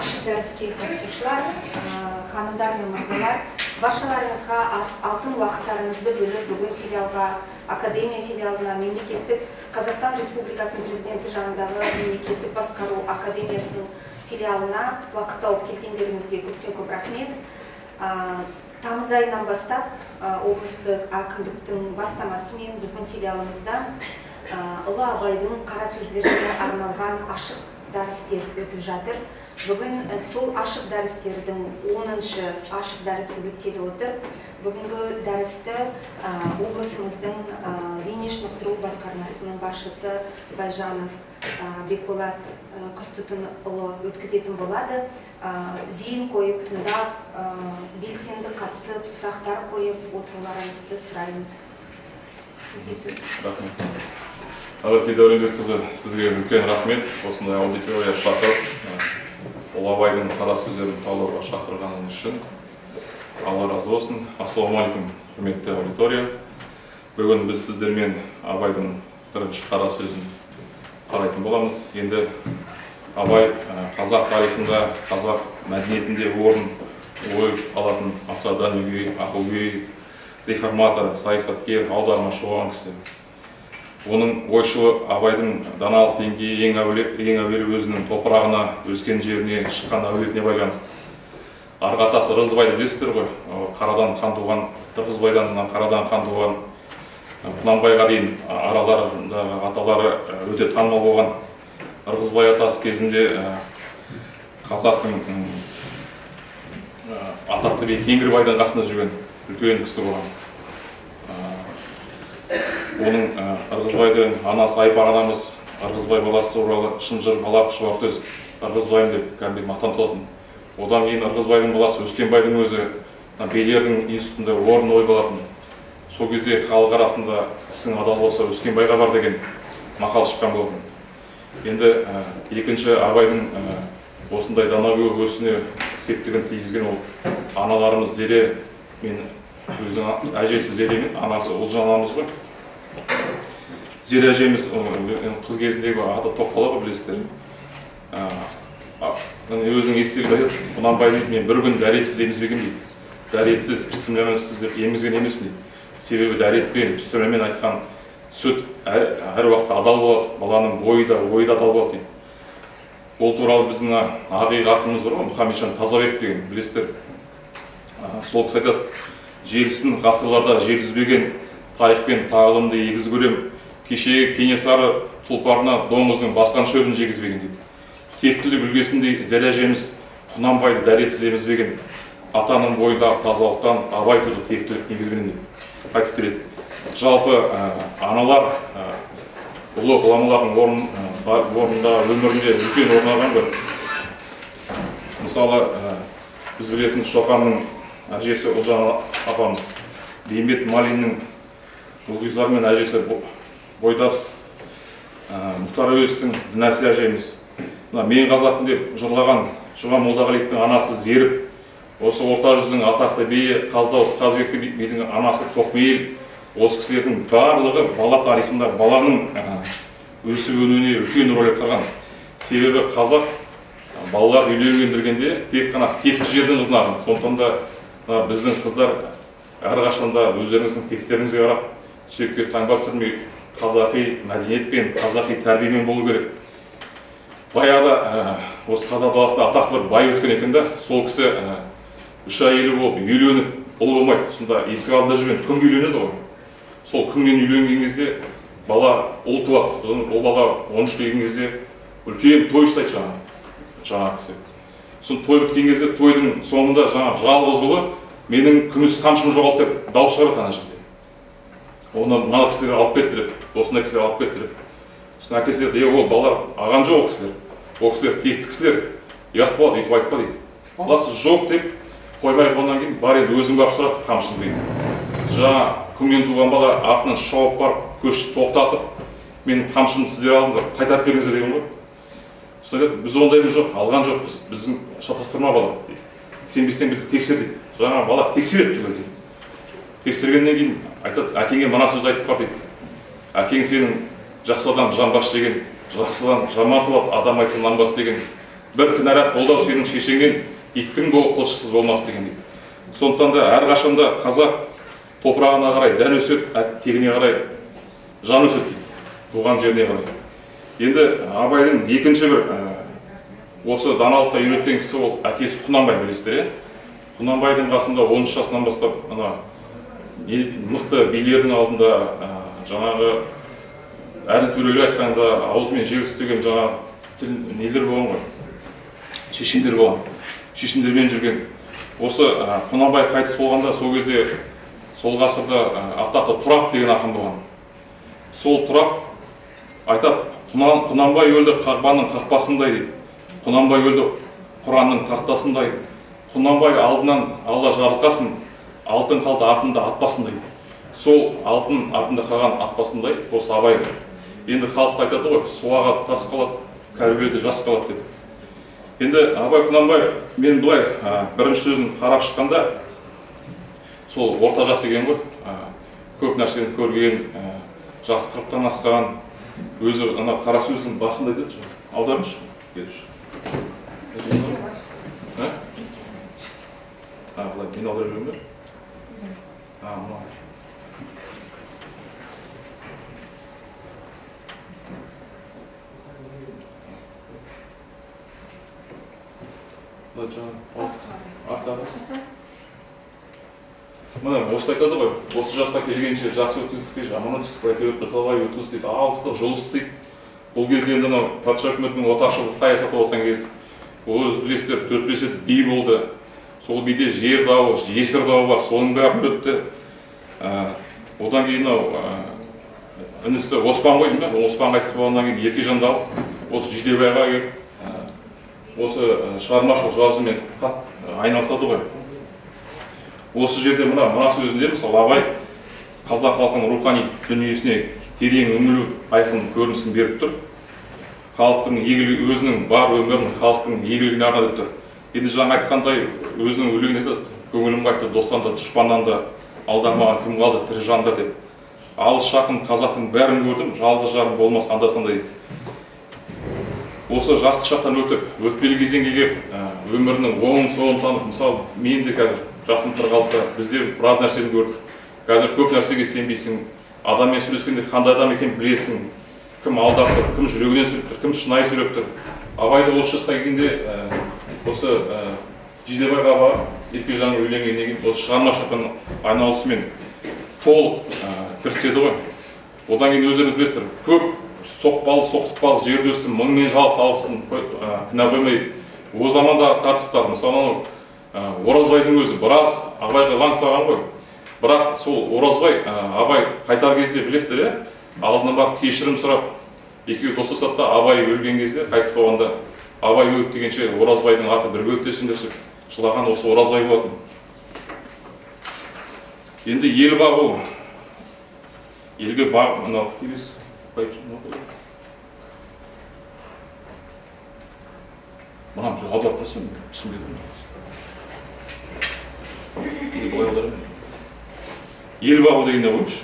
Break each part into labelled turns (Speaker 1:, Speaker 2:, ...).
Speaker 1: Ашық дәріске қатысушылар, ханымдар мен мырзалар, баршаларыңызға алтын уақыттарыңызды бөліп, бүгін филиалға, академия филиалына, мемлекеттік Қазақстан Республикасының президенті жанындағы мемлекеттік басқару академиясының филиалына уақыт тауып келгендеріңізге көптен көп рахмет. Тамыз айынан бастап облыстық әкімдіктің бастамасымен біздің филиалымызда ұлы Абайдың қара сөздеріне арналған ашық дәрістер өтіп жатыр. Бүгін сол ашық дәрістердің 10-шы ашық дәрісі өткелі отыр. Бүгінгі дәрісті облысымыздың дене шынықтыру басқармасының басшысы Байжанов Бекболат Құстүтінұлы өткізетін болады. Зейін қойып, тыңдап, белсенді қатысып, сұрақтар қойып отыруларыңызды сұраймыз. Сізге сөз.
Speaker 2: Рахмет. Ақерке Дәуренбекқызы, сізге үлкен рахмет. Осындай аудитория шақырып, ұлы Абайдың қара сөздерін талдауға шақырғаныңыз үшін Алла разы болсын. Ассалаумағалейкум, құрметті аудитория. Бүгін біз сіздермен Абайдың бірінші қара сөзін қарайтын боламыз. Енді Абай қазақ тарихында, қазақ мәдениетінде орын ойып алатын аса данагөй, ақылгөй, реформатор, саясаткер, аудармашы болған кісі. Оның ойшылы Абайдың даналық деңгейі ең әуелі өзінің топырағына, өскен жеріне, шыққан әулетіне байланысты. Арғы атасы Ырғызбайды білесіздер ғой, қарадан қан туған, Ырғызбайдан қарадан қан туған Құнанбайға дейін араларындағы аталары өте танымал болған. Ырғызбай атасы кезінде қазақтың атақты биі Кеңгірбайдың қасында жүрген үлкен кісі болған. Оның Ырғызбайдың анасы Айпар анамыз Ырғызбай баласы туралы шынжыр балақ шұбар төс Ырғызбайым деп кәдімгідей мақтан тұтатын. Одан кейін Ырғызбайдың баласы Өскенбайдың өзі билердің институтында орын ойып алатын. Сол кезде халық арасында ісің адал болса Өскенбайға бар деген мақал шыққан болатын. Енді екінші Абайдың осындай данагөй өсіне септігін тигізген ол аналарымыз Зере мен өзінің әжесі Зере мен анасы Ұлжан анамыз ғой. Зере әжеміз қыз кезіндегі аты Тоқбала ғой, білесіздер. Өзінің естелігінде айтады, Құнанбай дейді, мен бір күн дәретсіз емізбеген дейді. Дәретсіз, пісімләмесіз деп емізген емеспін дейді. Себебі дәретпен, пісімләмен айтқан сүт әр уақытта адал болады, баланың бойы да, ойы да адал болады дейді. Ол туралы біздің ағиық ақынымыз бар ғой, Мұхамеджан Тазабек деген, білесіздер. Сол кісі айтады, желісін ғасырларда жеткізбеген тарих пен тағылымды егіз көрем, кешегі Кенесары тұлпарына доңыздың басқан шөбін жегізбеген дейді. Тектілік үлгесіндей Зәре әжеміз Құнанбайды дәретсіз емізбеген, атаның бойындағы тазалықтан Абай туды тектілік негізбенен деп айтып береді. Жалпы аналар ұлы ғұламалардың орнында, өмірінде үлкен орын алған ғой. Мысалы, біз білетін Шоқанның әжесі Ұлжан апамыз, Бейімбет Малиннің Ұлғизар мен әжесі Бойдас, Мұхтар Әуезовтің Дінәсіл әжеміз, мен қазақпын деп жырлаған Жұбан Молдағалиевтің анасы Зеріп, осы Орта жүздің атақты биі Қаздауыс Қазыбекті бидің анасы Тоқмейіл, осы кісілердің барлығы бала тарихында баланың өсіп өнуіне үлкен рөл атқарған. Себебі қазақ балалар үйлендіргенде тек қана текті жердің қызын алған. Сондықтан да біздің қыздар әрқашанда өздеріңіздің тектеріңізге қарап сүйекке таңба түсірмей қазақи мәдениетпен, қазақи тәрбиемен болу керек. Баяғыда осы қазақ даласында атақты бір бай өткен екен да, сол кісі үш әйелі болып үйленіп, ұл болмайды. Сонда есік алдында жүрген күнге үйленеді ғой. Сол күннен үйленген кезде бала ұл туады. Ол бала 13-ке келген кезде үлкен той жасайды жаңағы кісі. Соны той біткен кезде тойдың соңында жаңағы жалғыз ұлы менің күміс қамшым жоғалды деп дауыс шығарады ана жерде. Оны мына кісілер алып кетті деп, осындай кісілер алып кетті деп. Сосын әкесі деді, ол балалар аған жоқ ол кісілер. Ол кісілер текті кісілер, ұят болады, өйтіп айтпа дейді. Баласы жоқ деп қоймай қойғаннан кейін бар енді өзің барып сұра қамшыны дейді. Жаңа күннен туған бала артынан шауып барып, көшті тоқтатып, менің қамшымды сіздер алдыңыздар, қайтарып беріңіздер деген ғой. Сосын айтады, біз ондаймыз жоқ, алған жоқпыз, біздің шатастырма бала дейді. Сенбесең бізді тексер дейді. Жаңа бала тексереді түгел дейді. Тексергеннен кейін айтады, әкеңе мына сөзді айтып бар дейді. Әкең сенің жақсы адам жамбас деген, жақсыдан жаман туады, адам айтса нанбас деген Бір кінәрат болды ау сенің шешеңнен, иттің боғы қылшықсыз болмас деген дейді. Сондықтан да әрқашанда қазақ топырағына қарай дән өседі, тегіне қарай жан өседі дейді, туған жеріне қарай. Енді Абайдың екінші бір осы даналыққа үйреткен кісі ол әкесі Құнанбай, білесіздер, иә? Құнанбайдың қасында 13 жасынан бастап ана мықты билердің алдында жаңағы әділ төрелер айтқанда аузымен жел істеген жаңағы тіл нелер болған ғой, шешендер болған, шешендермен жүрген. Осы Құнанбай қайтыс болғанда сол кезде сол ғасырда атақты Тұрап деген ақын болған. Сол Тұрап айтады, Құнанбай өлді Қағбаның қақпасындай дейді, Құнанбай өлді Құранның тақтасындай, Құнанбай алдынан Алла жарылқасын, алтын қалды артында атпасындай. Сол алтын артында қалған атпасындай осы Абай. Енді халықта айтады ғой, суаға тас қалады, кәрі жас қалады деп. Енді Абай Құнанбай мен былай бірінші сөзін қарап шыққанда сол орта жас екен ғой, көп нәрсені көрген, жасы 40-тан асқан, өзі ана қара сөздің басында айтады. Аударыңызшы. Былай мен аударып жіберейін бе? Мынау. Міне осы айтады ғой, осы жасқа келгенше жақсы өткіздік пе, жаман өткіздік пе, әйтеуір бірталай өткіздік дейді, алыстық, жұлыстық дейді. Бұл кезде енді анау патша үкіметінің отаршылдық саясаты болған кез, ол өзі білесіздер, 4-5 рет би болды. Сол биде жер дауы, жесір дауы бар, соның бәрін өтті. Одан кейін мынау інісі Оспан ғой деймін бе, Оспан қайтыс болғаннан кейін Еркежанды алып, осы Жидебайға келіп, осы шығармашылық жазумен қатты айналысады ғой. Осы жерде мына сөзінде мысалы Абай қазақ халқының рухани дүниесіне терең үңілу айқын көрінісін беріп тұр. Халықтың игілігі, өзінің бар өмірін халықтың игілігіне арнап тұр. Енді жаңа айтқандай өзінің өлеңінде айтады, көңілім қайтты достан да дұшпаннан да, алданбаған кім қалды тірі жанда деп. Алыс жақын қазақтың бәрін көрдім, жалғыз жарым болмас анда-санда. Осы жастық шақтан өтіп, өтпелі кезеңге келіп, өмірінің оңын солын танып, мысалы мен де қазір жасым 46-та, бізде біраз нәрсені көрдік. Қазір көп нәрсеге сенбейсің, адаммен сөйлескенде қандай адам екенін білесің, кім алдап тұр, кім жүрегінен сөйлеп тұр, кім шынайы сөйлеп тұр. Абай да осы жасқа келгенде осы Жидебайға барып, Еркежанның үйленгеннен кейін осы шығармашылықпен айналысумен толық кіріседі ғой. Одан кейін өздеріңіз білесіздер, көп соқпалы, соқтықпалы жерде өстім, мыңмен жалғыз алғысын кінә қоймай. О замандағы тартыстар, мысалы Оразбайдың өзі біраз Абайға лаң салған ғой. Бірақ сол Оразбай Абай қайтар кезде білесіздер, иә, алдынан барып кешірім сұрап, екеуі достасады да, Абай өлген кезде, қайтыс болғанда, Абай өлді дегенше Оразбайдың аты бірге өтесін деп жылаған осы Оразбай болатын. Енді ел бағу, елге бағу, мынау келесі. Мынаны аударып тұрсам, түсінбедім. Былай аударамын. Ел бағу деген не қойыңызшы?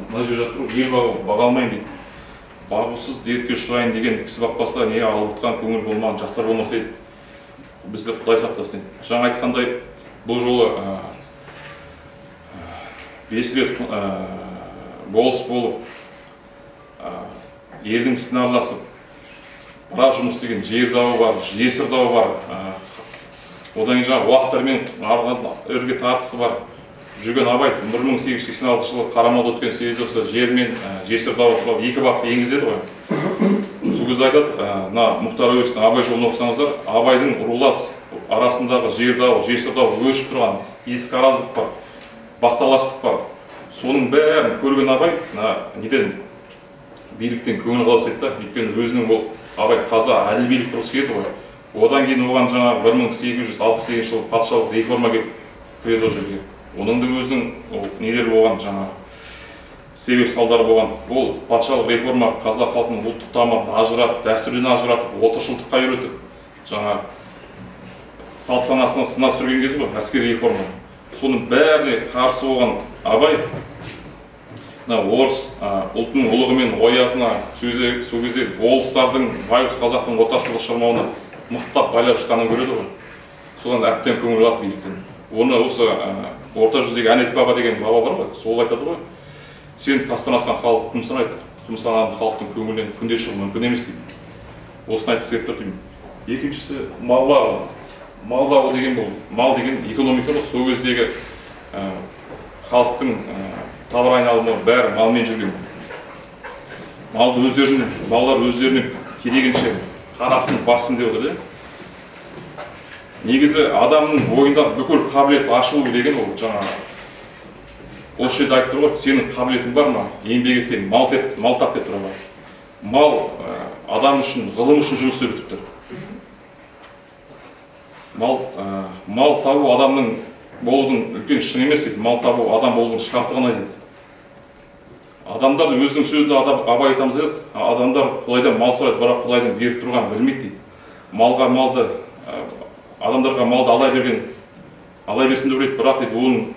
Speaker 2: Мына жерде жатыр, ел бағу, баға алмаймын дейді. Бағусыз дертке ұшырайын деген кісі бақпаса, не алып ұтқан көңіл болмаған жастар болмаса еді. Бізді Құдай сақтасын. Жаңа айтқандай, бұл жолы 5 рет болыс болып, елдің ісіне араласып, біраз жұмыс істеген, жер дауы бар, жесір дауы бар, одан кейін жаңағы уақыттармен ірге тартысы бар. Жүрген Абай 1886 жылы Қарамалда өткен съезде осы жер мен жесір дауы туралы екі бапты енгізеді ғой. Сол кезде айтады, мына Мұхтар Әуезовтің Абай жолын оқысаңыздар, Абайдың рулар арасындағы жер дауы, жесір дауы өршіп тұрған ескі араздық бар, бақталастық бар. Соның бәрін көрген Абай мына неден биліктен көңіл қалып істеді да, өйткені өзінің ол Абай таза әділ билік тұрғысы келді ғой. Одан кейін оған жаңағы 1868 жылы патшалық реформа келіп кіреді ол жерге. Оның да өзінің нелері болған, жаңағы себеп салдары болған. Ол патшалық реформа қазақ халқының ұлттық тамырын ажыратып, дәстүрден ажыратып, отаршылдыққа үйретіп, жаңа салт санасына сына түсірген кезі ғой, әскери реформа. Соның бәріне қарсы болған Абай Мына орыс ұлтының ұлығы мен оязына, сол кезде болыстардың, байғұс қазақтың отаршылдық шырмауына мықтап байлап шыққанын көреді ғой. Содан әбден көңіл алады биліктен. Оны осы орта жүздегі Әнет баба деген баба бар ғой, сол айтады ғой. Сен тастан асқан халық құмсынайды, құмсынаған халықтың көңілінен күнде шығу мүмкін емес дейді. Осыны айтқысы келіп тұр деймін. Екіншісі мал бағу. Мал бағу деген бұл, мал деген экономика ғой. Сол кездегі халықтың товар айналымы бәрі малмен жүрген. Малды өздерінің, балалар өздерінің керегінше қарасын, бақсын деп отыр. Негізі адамның бойында бүкіл қабілет ашылу деген ол жаңа осы жерде айтып тұр ғой, сенің қабілетің бар ма? Еңбек ет, мал деп, мал тап деп тұр ғой. Мал адам үшін, ғылым үшін жұмыс істеп тұр. Мал табу адамның болудың үлкен шыңы емес дейді. Мал табу адам болудың шарты ғана дейді. Адамдар өзінің сөзінде Абай атамыз айтады, адамдар Құдайдан мал сұрайды, бірақ Құдайдың беріп тұрғанын білмейді дейді. Малға малды, адамдарға малды алай берген, алай берсін деп ойлайды, бірақ дейді, оның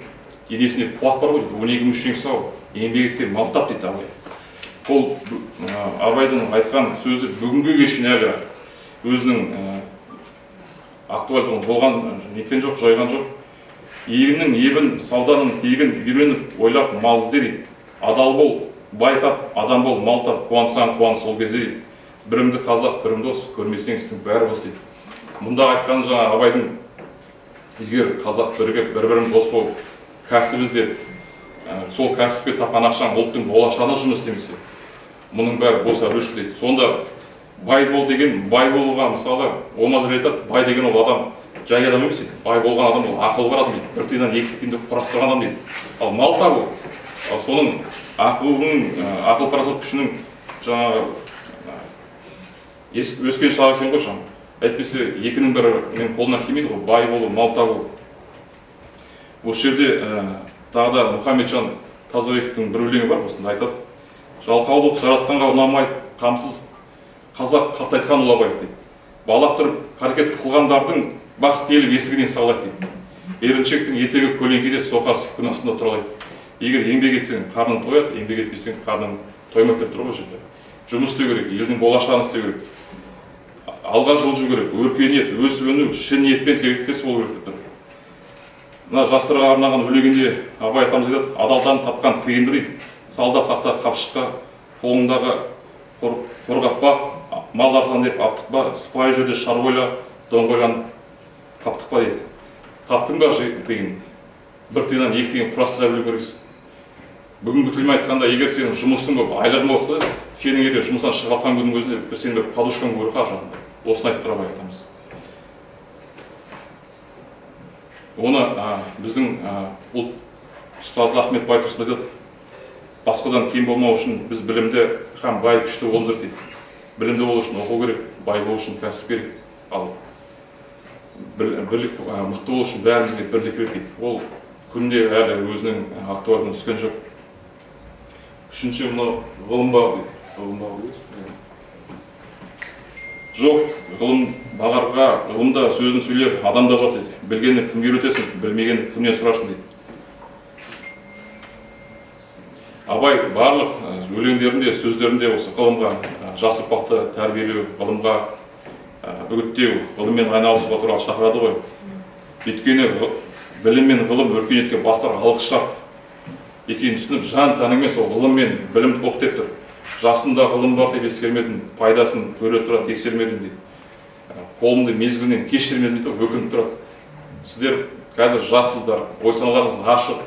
Speaker 2: денесінде қуат бар ғой дейді, 12 мүшең сау, еңбек ет, мал тап дейді Абай. Ол Абайдың айтқан сөзі бүгінгі кешін әлі өзінің актуалдығын жолған, неткен жоқ, жойған жоқ. Егіннің ебін, сауданың тегін үйреніп, ойлап мал ізде дейді. Адал бол, бай тап, адам бол, мал тап, қуансаң қуан сол кезде дейді. Біріңді қазақ, бірің дос, көрмесең істің бәрі бос дейді. Мұнда айтқан жаңа Абайдың, егер қазақ бірігіп, бір-бірін дос болып, кәсіп іздеп, сол кәсіпке тапқан ақшаң ұлттың болашағына жұмыс істемесе, мұның бәрі бос әурешкі дейді. Сонда бай бол деген, бай болуға мысалы Омар айтады, бай деген ол адам жай адам емес дейді. Бай болған адам ол ақылы бар адам дейді. Бір тиыннан екі тиынды құрастырған адам дейді. Ал мал табу, соның ақылының, ақыл парасат күшінің жаңағы өскен шағы екен ғой жаңағы. Әйтпесе екінің бірі мен қолынан келмейді ғой, бай болу, мал табу. Осы жерде тағы да Мұхамеджан Тазабековтің бір өлеңі бар, осында айтады. Жалқаулық жаратқанға ұнамайды, қамсыз қазақ қартайтқан ұлабайды дейді. Балақ тұрып қарекет қылғандардың бақыт келіп есігінен сағалайды дейді. Еріншектің етегі көлеңкеде, соқасы күн астында тұралайды. Егер еңбек етсең қарның тояды, еңбек етпесең қарның тоймайды деп тұр ғой жерде. Жұмыс істеу керек, елдің болашағын істеу керек. Алға жылжу керек, өркениет, өсіп өну, шын ниетпен тілектес болу керек деп тұр. Мына жастарға арнаған өлеңінде Абай атамыз айтады, адалдан тапқан тиынды дейді, салда сақта қапшыққа, қолыңдағы қорғатпа, мал арзан деп аптықпа, сыпайы жерде шаруайла, доңғайланып қаптықпа дейді. Таптың ба тиын, бір тиыннан екі тиын құрастыра білу керексің. Бүгінгі тілмен айтқанда, егер сенің жұмысың көп, айлығың болса, сенің егер жұмыстан шығып жатқан күннің өзінде бір сенің бір подушкаң көріп қал жанында. Осыны айтып тұр Абай атамыз. Оны біздің ұлт ұстазы Ахмет Байтұрсынов айтады, басқадан кем болмау үшін біз білімді һәм бай күшті болуымыз керек дейді. Білімді болу үшін оқу керек, бай болу үшін кәсіп керек, ал бірлік мықты болу үшін бәрімізге бірлік керек дейді. Ол күнде әлі өзінің актуалдығын түскен жоқ. Үшінші мынау ғылым бағу дейді. Ғылым бағу дейді. Жоқ, ғылым бағарға, ғылымда сөзін сөйлер адам да жоқ дейді. Білгенді кімге үйретесің, білмегенді кімнен сұрарсың дейді. Абай барлық өлеңдерінде, сөздерінде осы ғылымға, жас ұрпақты тәрбиелеу, ғылымға үгіттеу, ғылыммен айналысуға туралы шақырады ғой. Өйткені білім мен ғылым өркениетке бастар алғы шарт екенін түсініп, жан тәніңмен сол ғылым мен білімді оқы деп тұр. Жасында ғылым бар деп ескермедім, пайдасын көре тұра тексермедім дейді. Қолымды мезгілінен кешірмедім дейді, өкініп тұрады. Сіздер қазір жассыздар, ой саналарыңыз ашық,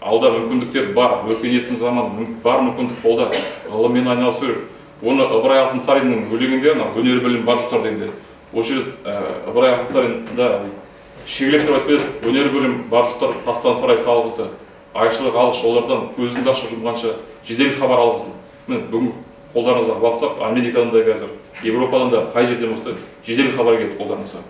Speaker 2: алда мүмкіндіктер бар, өркениеттің заманы бар, мүмкіндік қолда, ғылыммен айналысу керек. Оны Ыбырай Алтынсариннің өлеңінде, өнер білім бар жұрттар дегенде, осы жерде Ыбырай Алтынсаринда шегелеп тұрып айтып береді, өнер білім бар жұрттар тастан сарай салғызды, айшылық алыс жолдардан көзіңді ашып жұмғанша жедел хабар алғызды. Міне бүгін қолдарыңызға WhatsApp, Америкадан да қазір, Европадан да қай жерден болса жедел хабар келеді қолдарыңызға.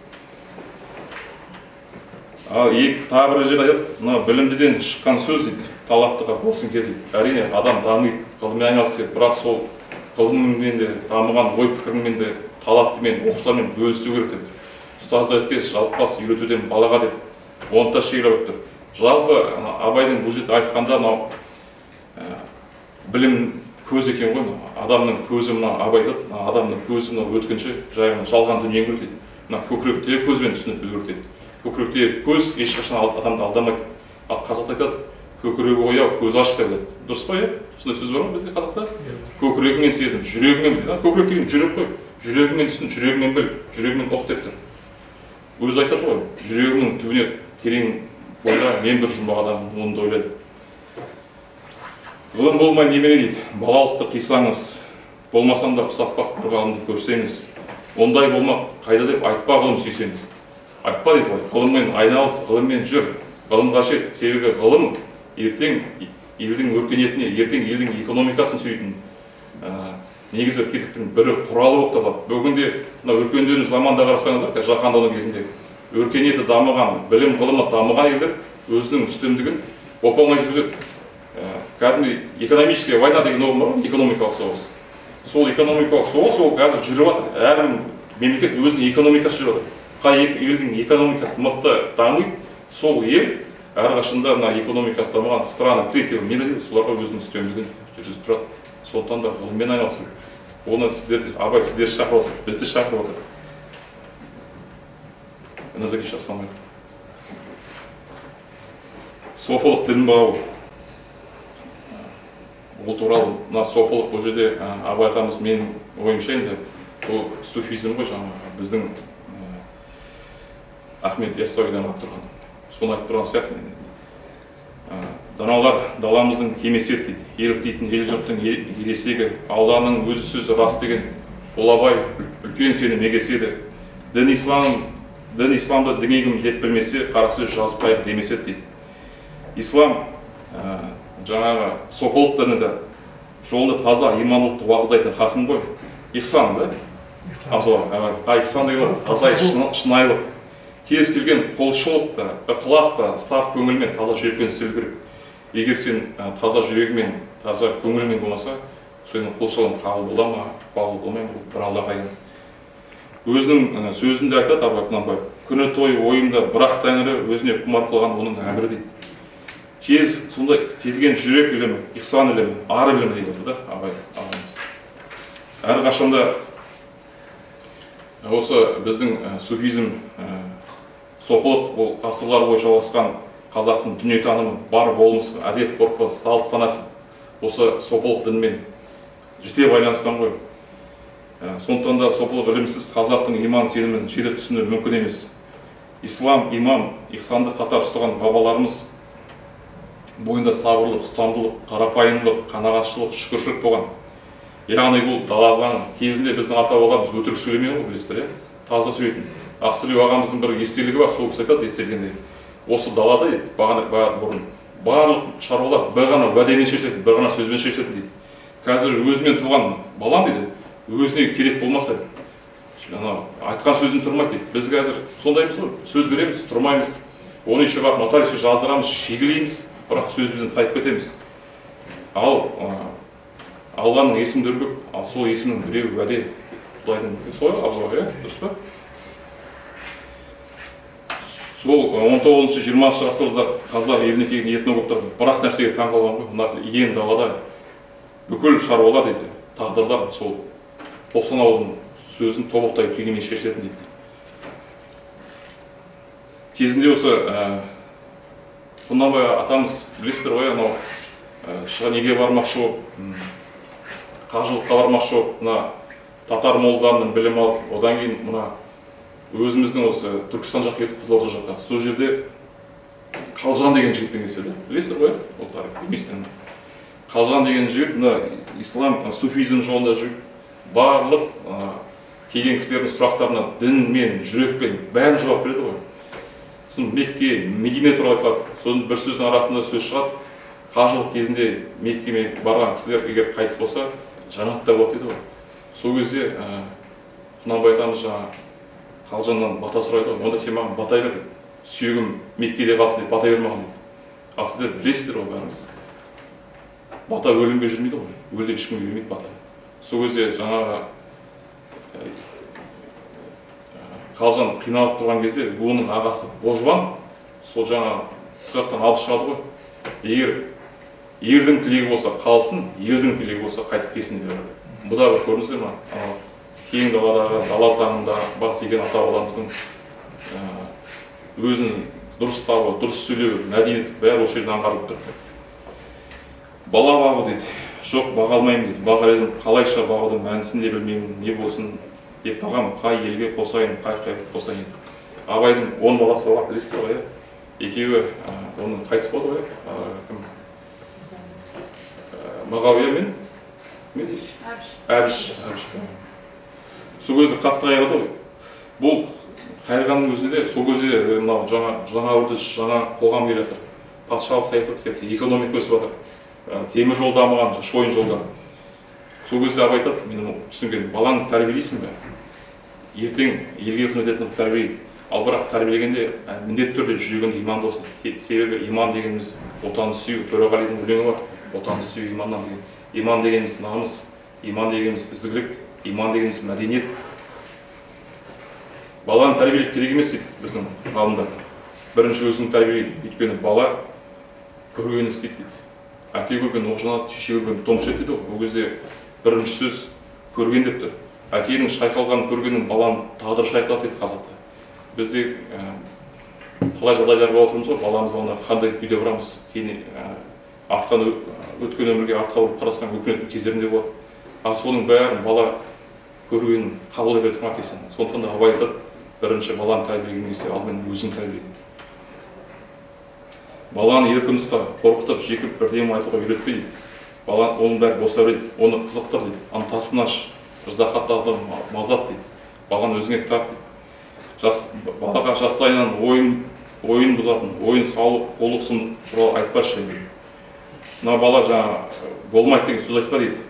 Speaker 2: Ал тағы бір жерде айтады, мына білімдіден шыққан сөз дейді, талаптыға болсын кез дейді. Әрине адам дамиды, ғылыммен айналысу керек, бірақ сол ғылыммен де, дамыған ой пікірмен де, талаптымен, оқушылармен бөлісу керек деп. Ұстаз айтқан, жалықпас үйретуден балаға деп, оны да шегелеп өтті. Жалпы Абайдың бұл жерде айтқанда мынау Білім көз екен ғой, адамның көзі мына Абай айтады, адамның көзі мына өткінші жай ғана жалған дүниені көреді дейді. Мына көкіректегі көзбен түсініп білу керек дейді. Көкіректегі көз ешқашан адамды алдамайды. Ал қазақта айтады, көкірегі ояу, көзі ашық деп айтады. Дұрыс па, иә? Сондай сөз бар ма бізде қазақта? Көкірегіңмен сезін, жүрегіңмен біл. Көкірек деген жүрек қой. Жүрегіңмен түсін, жүрегіңмен біл, жүрегіңмен ұқ деп тұр. Өзі айтады ғой, жүрегіңнің түбіне терең бойла, мен бір жұмбақ адаммын, оны да ойлады. Ғылым болмай немене дейді, балалықты қисаңыз, болмасам да ұқсатпақ бір ғалымды көрсеңіз, ондай болмақ қайда деп айтпа ғылым сүйсеңіз. Айтпа дейді ғой, ғылыммен айналыс, ғылыммен жүр, ғылымға жет. Себебі ғылым ертең елдің өркениетіне, ертең елдің экономикасын сүйетін негізі тетіктің бірі құралы болып табылады. Бүгінде мына өркендеу заманда қарасаңыздар, жаһандану кезінде өркениеті дамыған, білім ғылымы дамыған елдер өзінің үстемдігін оп-оңай жүргізеді. Кәдімгі экономическая война деген ұғым бар ғой, экономикалық соғыс. Сол экономикалық соғыс ол қазір жүріп жатыр. Әрбір мемлекет өзінің экономикасы жүріп жатыр. Қай елдің экономикасы мықты дамиды, сол ел әрқашанда мына экономикасы дамыған страны третьего мира дейді, соларға өзінің үстемдігін жүргізіп тұрады. Сондықтан да ғылыммен айналысу керек. Оны сіздерді, Абай сіздерді шақырып отыр, бізді шақырып отыр. Назаркеш, ассалаумағалейкум. Софылық дін бағу. Ол туралы мына сопылық бұл жерде Абай атамыз, менің ойымша енді бұл суфизм ғой, жаңағы біздің Ахмет Яссауиден алып тұрған, соны айтып тұрған сияқты. Даналар даламыздың кемесі еді дейді, еліктейтін ел жұрттың ересегі, Алланың өзі сөзі рас деген ол Абай үлкен сенім егесі еді. Дін исламды діңегім деп білмесе, қара сөз жазып қайық демес еді дейді. Ислам жаңағы сопылық діні де жолында таза имандылықты уағыздайтын хақым ғой. Ихсан да? Абзал аға, ихсан деген ол таза шынайылық. Кез келген құлшылық та, ықылас та саф көңілмен, таза жүрекпен істелу керек. Егер сен таза жүрегімен, таза көңілмен болмаса, сенің құлшылығың қабыл бола ма, қабыл болмай ма, бір Аллаға аян. Өзінің сөзінде айтады Абай Құнанбаев, күні той ойымда бірақ тәңірі өзіне құмар қылған оның әмірі дейді. Кез сондай келген жүрек ілімі, ихсан ілімі, ар ілімі дейді да Абай ағамыз. Әрқашанда осы біздің суфизм, сопылық ол ғасырлар бойы жалғасқан қазақтың дүниетанымы, бар болмысы, әдеп ғұрпы, салт санасы осы сопылық дінмен жіте байланысқан ғой. Сондықтан да сопылық ілімсіз қазақтың иман сенімін жете түсіну мүмкін емес. Ислам, имам, ихсанды қатар ұстаған бабаларымыз бойында сабырлық, ұстамдылық, қарапайымдылық, қанағатшылық, шүкіршілік болған. Яғни бұл дала заңы. Кезінде біздің ата-бабаларымыз өтірік сөйлемеген ғой, білесіздер, иә? Таза сөйлейтін. Ақсілеу ағамыздың бір естелігі бар, сол кісі айтады естелігінде. Осы далада дейді, бағана бұрын барлық шаруалар бір ғана уәдемен шешілетін, бір ғана сөзбен шешілетін дейді. Қазір өзімен туған балам дейді, өзіне керек болмаса, анау айтқан сөзін тұрмайды дейді. Біз қазір сондаймыз ғой, сөз береміз, тұрмаймыз. Оны еще барып нотариуске жаздырамыз, шегелейміз, бірақ сөзімізден тайып кетеміз. Ал Алланың есімдері көп, ал сол есімнің біреуі уәде, Құдайдың. Солай ғой, Абзал аға, дұрыс па? Сол 19-20 ғасырда қазақ еліне келген этнографтар бір-ақ нәрсеге таң қалған ғой, мына иен далада бүкіл шаруалар дейді, тағдырлар сол 90 ауыздың сөзін тобықтай түйнемен шешілетін дейді. Кезінде осы Құнанбай атамыз, білесіздер ғой, анау неге бармақшы болып, қажылыққа бармақшы болып, мына татар молдарынан білім алып, одан кейін мына өзіміздің осы Түркістан жаққа кетіп, Қызылорда жаққа. Сол жерде Қалжан деген жігітпен кездеседі. Білесіздер ғой, ол тарих, білмейсіздер ме? Қалжан деген жігіт мына ислам, суфизм жолында жүріп, барлық келген кісілердің сұрақтарына дінмен, жүрекпен бәрін жауап береді ғой. Сосын Мекке, Медине туралы айтылады. Сосын бір сөздің арасында сөз шығады. Қажылық кезінде Меккеге барған кісілер егер қайтыс болса, жәннатта болады дейді ғой. Сол кезде Құнанбай атамыз жаңа Қалжаннан бата сұрайды ғой, онда сен маған бата бер деп, сүйегім Меккеде қалсын деп бата бер маған дейді. Ал сіздер білесіздер ғой бәріңіз, бата өлімге жүрмейді ғой, өл деп ешкімге бермейді бата. Сол кезде жаңағы Қалжан қиналып тұрған кезде оның ағасы Божбан сол жаңағы тығырықтан алып шығады ғой. Егер Ердің тілегі болса қалсын, елдің тілегі болса қайтып келсін деп. Бұ да бір көрдіңіздер ма? Кең даладағы дала заңында бас иген ата-бабамыздың өзін дұрыс табу, дұрыс сөйлеу, мәдениет бәрі осы жерден аңғарылып тұр. Бала бағу дейді. Жоқ, баға алмаймын дейді. Бағар едім, қалайша бағудың мәнісін де білмеймін, не болсын деп бағам, қай елге қосайын, қай қайғы қосайын. Абайдың 10 баласы болған, білесіздер ғой, иә? Екеуі оның қайтыс болды ғой, кім? Мағауия мен Әбіш. Сол кезде қатты қайғырды ғой. Бұл қайырғанның өзінде сол кезде мынау жаңа үрдіс, жаңа қоғам келе жатыр. Патшалық саясат келе, экономика өсіп жатыр. Темір жол дамыған, шойын жолдар. Сол кезде Абай айтады, мен түсінгенім, балаңды тәрбиелейсің бе? Ертең елге қызмет ететін тәрбиелейді. Ал бірақ тәрбиелегенде міндетті түрде жүрегінде иман болсын. Себебі иман дегеніміз отанды сүю, Төреғалидың өлеңі бар. Отанды сүю иманнан деген. Иман дегеніміз намыс, иман дегеніміз ізгілік, иман дегеніміз мәдениет. Баланы тәрбиелеп керек емес дейді біздің ғалымдар. Бірінші өзін тәрбиелейді, өйткені бала көргенін істейді дейді. Әке көрген оқ жанады, шеше көрген тон пішеді дейді ғой. Ол кезде бірінші сөз көрген деп тұр. Әкенің шайқалғанын көргеннің баланың тағдыры шайқалады дейді қазақта. Бізде талай жағдайлар болып отырмыз ғой, баламыз алдына қандай күйде барамыз, кейін артқан өткен өмірге артқа бұрып қарасаң өкінетін кездерің де болады. Ал соның бәрін бала көргенін қабылдай береді әкесінен. Сондықтан да Абай айтады, бірінші баланы тәрбиелеген кезде алдымен өзін тәрбиелейді. Баланы еркін ұста, қорқытып, жекіп бірдеме айтуға үйретпе дейді. Бала оның бәрі боса береді, оны қызықтыр дейді, ынтасын аш, ыждаһаттарды мазат дейді, баланы өзіңе тарт дейді. Балаға жастайынан ойын бұзатын, ойын салып, қулық сұмдық туралы айтпашы дейді. Мына бала жаңа болмайды деген сөз айтпа дейді.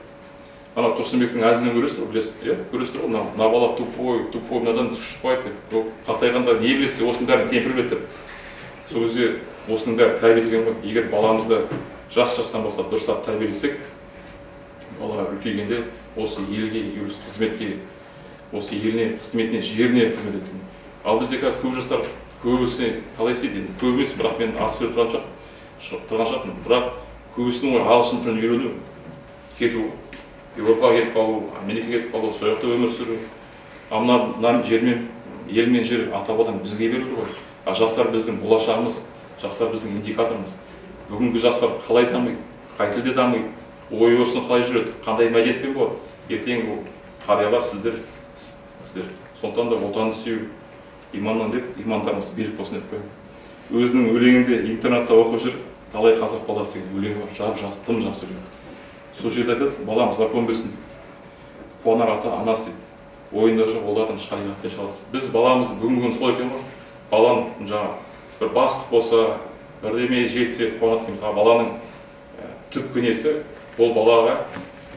Speaker 2: Ана Тұрсынбектің әзілін көресіздер ғой, білесіз, иә, көресіздер ғой, мына бала тупой, тупой, мынадан түк шықпайды деп. Қартайғанда не білесіз, осының бәрін кемпір біледі деп. Сол кезде осының бәрі тәрбие деген ғой. Егер баламызды жас жастан бастап дұрыстап тәрбиелесек, бала үлкейгенде осы елге, қызметке, осы еліне, қызметіне, жеріне қызмет етеді. Ал бізде қазір көп жастар көбісіне қалай істейді енді, көп емес, бірақ мен аты сөйлеп тұрған жоқпын, бірақ көбісінің ойы ағылшын тілін үйрену, кету, Еуропаға кетіп қалу, Америкаға кетіп қалу, сол жақта өмір сүру. Ал мына жермен, ел мен жер ата-бабадан бізге берілді ғой. Ал жастар біздің болашағымыз, жастар біздің индикаторымыз. Бүгінгі жастар қалай дамиды, қай тілде дамиды, ой өрісін қалай жүреді, қандай мәдениетпен болады. Ертең ол қариялар сіздер. Сондықтан да отанды сүю иманнан деп, имандарымыз берік болсын деп қоямын. Өзінің өлеңінде интернатта оқып жүр, талай қазақ баласы деген өлеңі бар, жап-жас, тым жақсы өлең. Сол жерде айтады, балам закон білсін дейді, қуанар ата анасы дейді, ойында жоқ олардың шариғатпен шаласы. Біз баламызды бүгінгі күн солай екен ғой, баланың жаңа бір бастық болса, бірдеме жетсе қуанады екенбіз. Ал баланың түпкі несі, ол балаға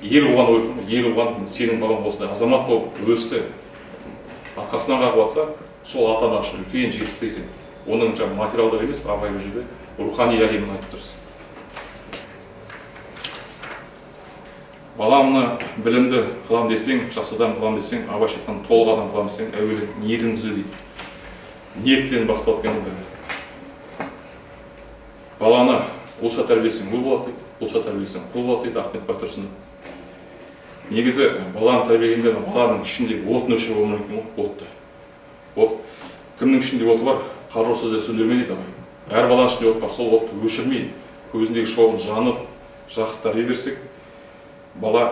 Speaker 2: ел оған ой, ел оған сенің балаң осындай азамат болып өсті, арқасынан қағып атса, сол ата ана үшін үлкен жетістік екен. Оның жаңа материалдық емес, Абай бұл жерде рухани әлемін айтып тұрсыз. Баламны білімді қылам десең, жақсы адам қылам десең, Абай айтқан толық адам қылам десең, әуелі ниетің түзе дейді. Ниеттен басталады екен бәрі. Баланы ұлша тәрбиелесең ұл болады дейді, құлша тәрбиелесең құл болады дейді Ахмет Байтұрсынов. Негізі баланы тәрбиелегенде баланың ішіндегі отын өшіріп болмайды екен ғой, отты. От кімнің ішінде оты бар, қар жауса да сөндірме дейді Абай. Әр баланың ішінде от бар, сол отты өшірмей, көзіндегі шоғын жанып, жақсы тәрбие берсек, бала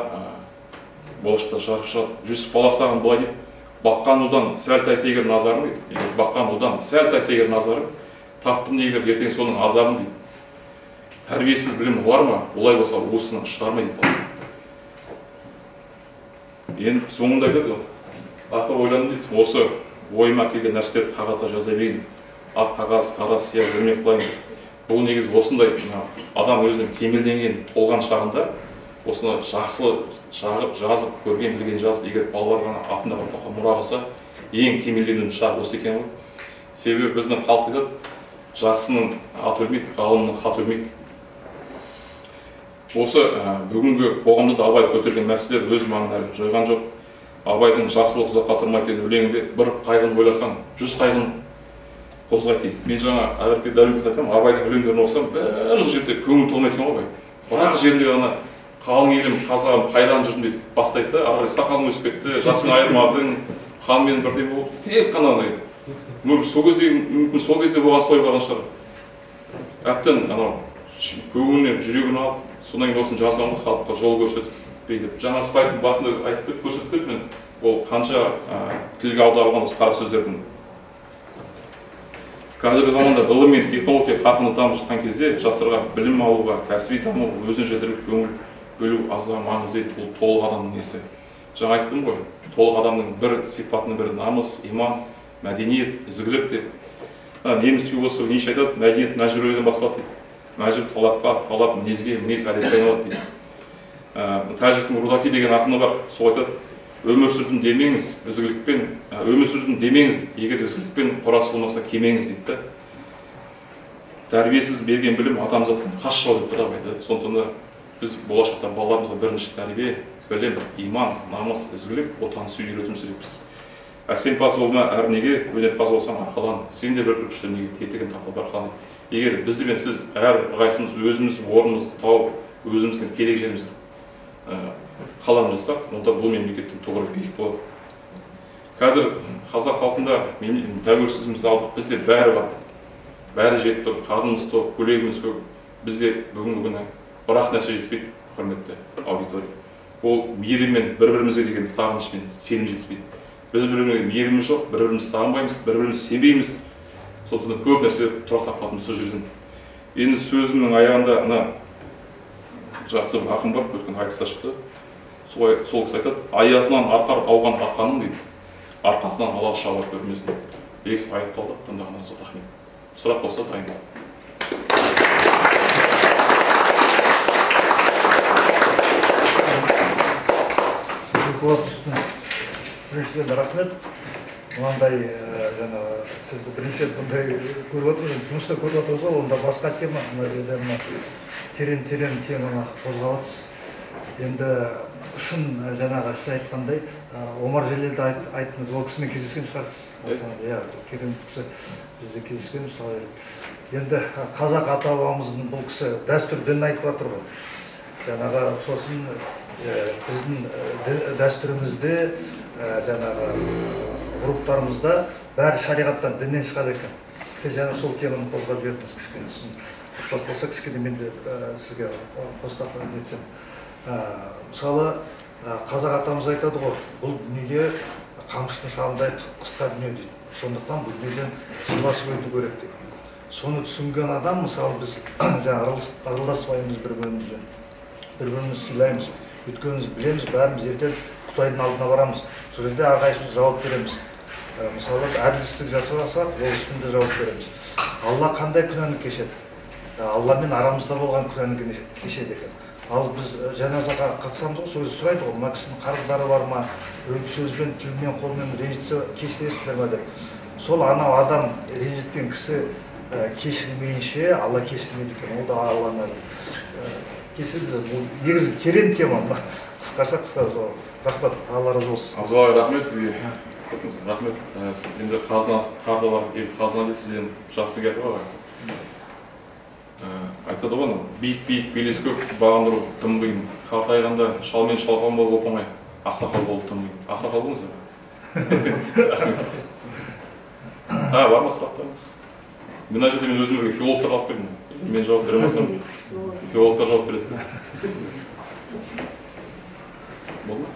Speaker 2: болашақта жарып шығады. Жүсіп Баласағын былай дейді, баққан ұлдан сәл тайса егер назарым дейді, егер баққан ұлдан сәл тайса егер назарым, тарттым дей бер, ертең соның азабын дейді. Тәрбиесіз білім ұғар ма, олай болса уысынан шығарма дейді бала. Енді соңында айтады ғой, ақыр ойландым дейді, осы ойыма келген нәрселерді қағазға жаза берейін, ақ қағаз, қара сия өрмек қылайын деп. Бұл негізі осындай адам өзінің кемелденген, толған шағында осыны жақсы жазып, көрген, білген жазып, егер балаларға артында ұрпаққа мұра қалса, ең кемелденудің шағы осы екен ғой. Себебі біздің халық айтады, жақсының аты өлмейді, ғалымның хаты өлмейді. Осы бүгінгі қоғамда да Абай көтерген мәселелер өз маңын әлі жойған жоқ. Абайдың жақсылық ұзаққа тұрмайды деген өлеңінде бір қайғыны ойласаң, 100 қайғыны қозғайды дейді. Мен жаңа Ақерке Дәуренбекке айтамын, Абайдың өлеңдерін оқысам, барлық жерде көңіл толмайды екен ғой Абай. Бірақ жерінде ғана қалың елім, қазағым, қайран жұртым деп бастайды да, ары қарай сақалың өсіп кетті, жасымен айырмадың, ханмен бірдей болып, тек қана андай. Мүмкін сол кезде, мүмкін сол кезде болған солай болған шығар. Әбден анау көңіліне, жүрегін алып, содан кейін осыны жазған ғой, халыққа жол көрсетіп деп. Жаңа слайдтың басында айтып кетіп, көрсетіп кеттім мен, ол қанша тілге аударылған осы қара сөздердің. Қазіргі заманда ғылым мен технология қарқынды дамып жатқан кезде жастарға білім алуға, кәсіби даму, өзін жетілдіру, көңіл бөлу аса маңызды дейді. Бұл толық адамның несі. Жаңа айттым ғой, толық адамның бір сипатының бірі намыс, иман, мәдениет, ізгілік деп. Неміс философы Ницше айтады, мәдениет мәжбүрлеуден басталады дейді. Мәжбүр талапқа, талап мінезге, мінез әдетке айналады дейді. Тәжіктің Рудаки деген ақыны бар, сол айтады, өмір сүрдім демеңіз, ізгілікпен, өмір сүрдім демеңіз, егер ізгілікпен құрастырылмаса кемеңіз дейді да. Тәрбиесіз берген білім адамзаттың қас жауы деп тұр абайды. Сондықтан да біз болашақта балаларымызға бірінші тәрбие, білім, иман, намыс, ізгілік, отан сүю үйретуіміз керекпіз. Әсемпаз болма әрнеге, өнерпаз болсаң арқалан, сен де бір кірпішті неге тетігін тартып арқалан. Егер біз бен сіз әр қайсымыз өзіміз орнымызды тауып, өзіміздің керек жерімізді қалам жасасақ, онда бұл мемлекеттің тұғыры биік болады. Қазір қазақ халқында тәуелсіздігімізді алдық, бізде бәрі бар. Бәрі жетіп тұр, қарнымыз тоқ, көйлегіміз көк. Бізде бүгінгі күні бір-ақ нәрсе жетіспейді, құрметті аудитория. Ол мейіріммен, бір-бірімізге деген сағыныш пен сенім жетіспейді. Біз бір-бірімізге мейіріміміз жоқ, бір-бірімізді сағынбаймыз, бір-бірімізді сенбейміз. Сондықтан көп нәрсе тұрақтап қалатын сол жерден. Енді сөзімнің аяғында мына жақсы бір ақын бар, өткен айтыста шықты. Сол кісі айтады, аясынан арқар ауған арқаның дейді, арқасынан ала шабар көрмесін. Лекция аяқталды, тыңдағаныңызға рахмет. Сұрақ болса дайын.
Speaker 3: Біріншіден рахмет. Мынандай жаңағы сізді бірінші рет бұндай көріп отырмыз, жұмыста көріп отырмыз ғой, онда басқа тема, мына жерде мына терең теманы қозғап отырсыз. Енді шын жаңағы сіз айтқандай, Омар Желелді айттыңыз, ол кісімен кездескен шығарсыз. Иә, керемет кісі, біз де кездескенбіз талай рет. Енді қазақ ата-бабамыздың бұл кісі дәстүр дінін айтып жатыр ғой. Жаңағы сосын біздің дәстүрімізде, жаңағы ғұрыптарымызда бәрі шариғаттан, діннен шығады екен. Сіз жаңа сол теманы қозғап жібердіңіз кішкене. Рұқсат болса кішкене мен де сізге қостап нетсем. Мысалы, қазақ атамыз айтады ғой, бұл дүниеге қамшының сабындай қысқа дүние дейді. Сондықтан бұл дүниеден сыйласып өту керек дейді. Соны түсінген адам, мысалы, біз жаңа араласпаймыз бір-бірімізбен, бір-бірімізді сыйлаймыз. Өйткені біз білеміз, бәріміз ертең Құдайдың алдына барамыз. Сол жерде әрқайсымыз жауап береміз. Мысалы, әділсіздік жасасақ, ол үшін де жауап береміз. Алла қандай күнәні кешеді? Алламен арамызда болған күнәні кешеді екен. Ал біз жаназаға қатысамыз ғой, сол кезде сұрайды ғой, мына кісінің қарыздары бар ма, сөзбен, тілмен, қолмен ренжітсе кешіресіздер ме деп. Сол анау адам ренжіткен кісі кешірмейінше, Алла кешірмейді екен, ол да Алланың кешіріңіз, бұл негізі терең тема, қысқаша қысқа сол. Рахмет, Алла разы болсын.
Speaker 2: Абзал аға, рахмет сізге. Рахмет. Енді қазына қарталар, ел қазына дейді, сізден жақсы гәп бар. Айтады ғой, биік-биік белес көп, бағындыру тым қиын. Қартайғанда шалмен шалған болып оп-оңай, ақсақал болып тым қиын. Ақсақал болыңыз ба? Бар ма сұрақтарыңыз? Мына жерде мен өзім бірге филологтар алып келдім. Мен жауап бере алмасам, филологтар жауап береді. Болды ма?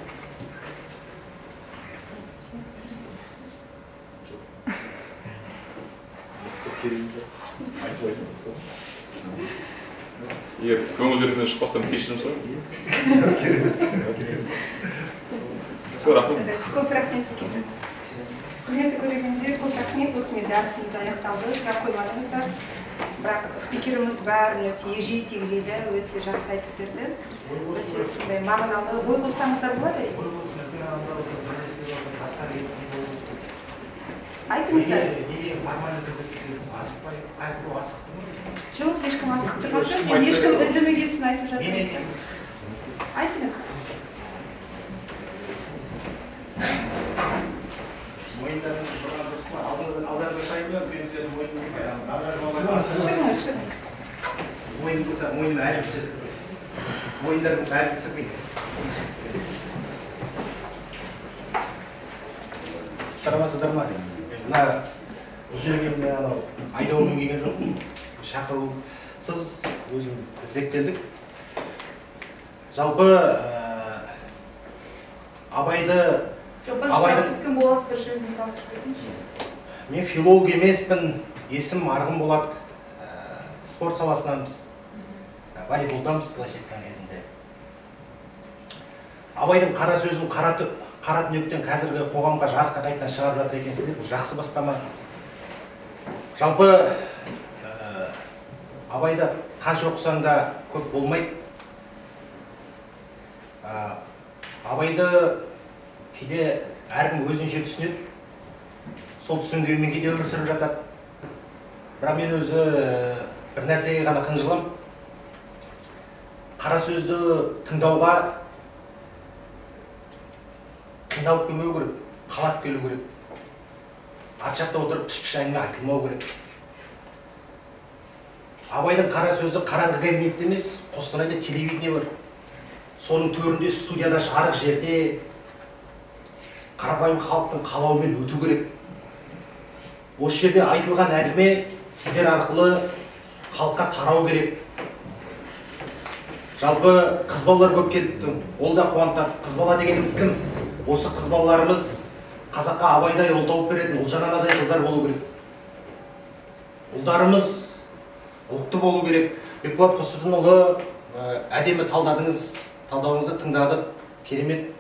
Speaker 2: Егер көңілдеріңізден шықпастан кешірім сұраймын. Рахмет.
Speaker 1: Көп рахмет сізге. Құрметті көрермендер, көп рахмет. Осымен дәрісіміз аяқталды. Сұрақ қоймадыңыздар. Бірақ спикеріміз бәрін өте егжей-тегжейлі, өте жақсы айтып берді. Өте сондай мағыналы. Ой қоссаңыздар болады. Айтыңыздар. Жоқ, ешкім асығып тұрған жоқ. Мен ешкім үндемегесін айтып жатырмын. Айтыңыз. Шығыңыз, шығыңыз.
Speaker 4: Мойным болса, мойным әжіп түседі. Мойындарыңызға әлі түсірмейді. Саламатсыздар ма? Мына бұл жерге мен анау айдаумен келген жоқпын. Шақырусыз өзім іздеп келдік. Жалпы Абайды...
Speaker 5: Жоқ, сіз кім боласыз, бірінші өзіңіз таныстырып кетіңізші.
Speaker 4: Мен филолог емеспін, есімім Арғын болады. Спорт саласынанбыз, волейболданбыз былайша айтқан кезінде. Абайдың қара сөзін қара түнектен қазіргі қоғамға жарыққа қайтадан шығарып жатыр екенсіздер, бұл жақсы бастама. Жалпы Абайды қанша оқысаң да көп болмайды. Абайды кейде әркім өзінше түсінеді, сол түсінгенмен кейде өмір сүріп жатады. Бірақ мен өзі бір нәрсеге ғана қынжылам. Қара сөзді тыңдауға қиналып келмеу керек, қалап келу керек. Арт жақта отырып піш-піш әңгіме айтылмау керек. Абайдың қара сөзді қараңғы кабинетте емес, Қостанайда телевидение бар. Соның төрінде, студияда, жарық жерде қарапайым халықтың қалауымен өту керек. Осы жерде айтылған әңгіме сіздер арқылы халыққа тарау керек. Жалпы қыз балалар көп келіпті, ол да қуантады. Қыз бала дегеніміз кім? Осы қыз балаларымыз қазаққа Абайдай ұл тауып беретін, Ұлжан анадай қыздар болу керек. Ұлдарымыз ұлықты болу керек. Бекболат Құсытынұлы, әдемі талдадыңыз, талдауыңызды тыңдадық, керемет.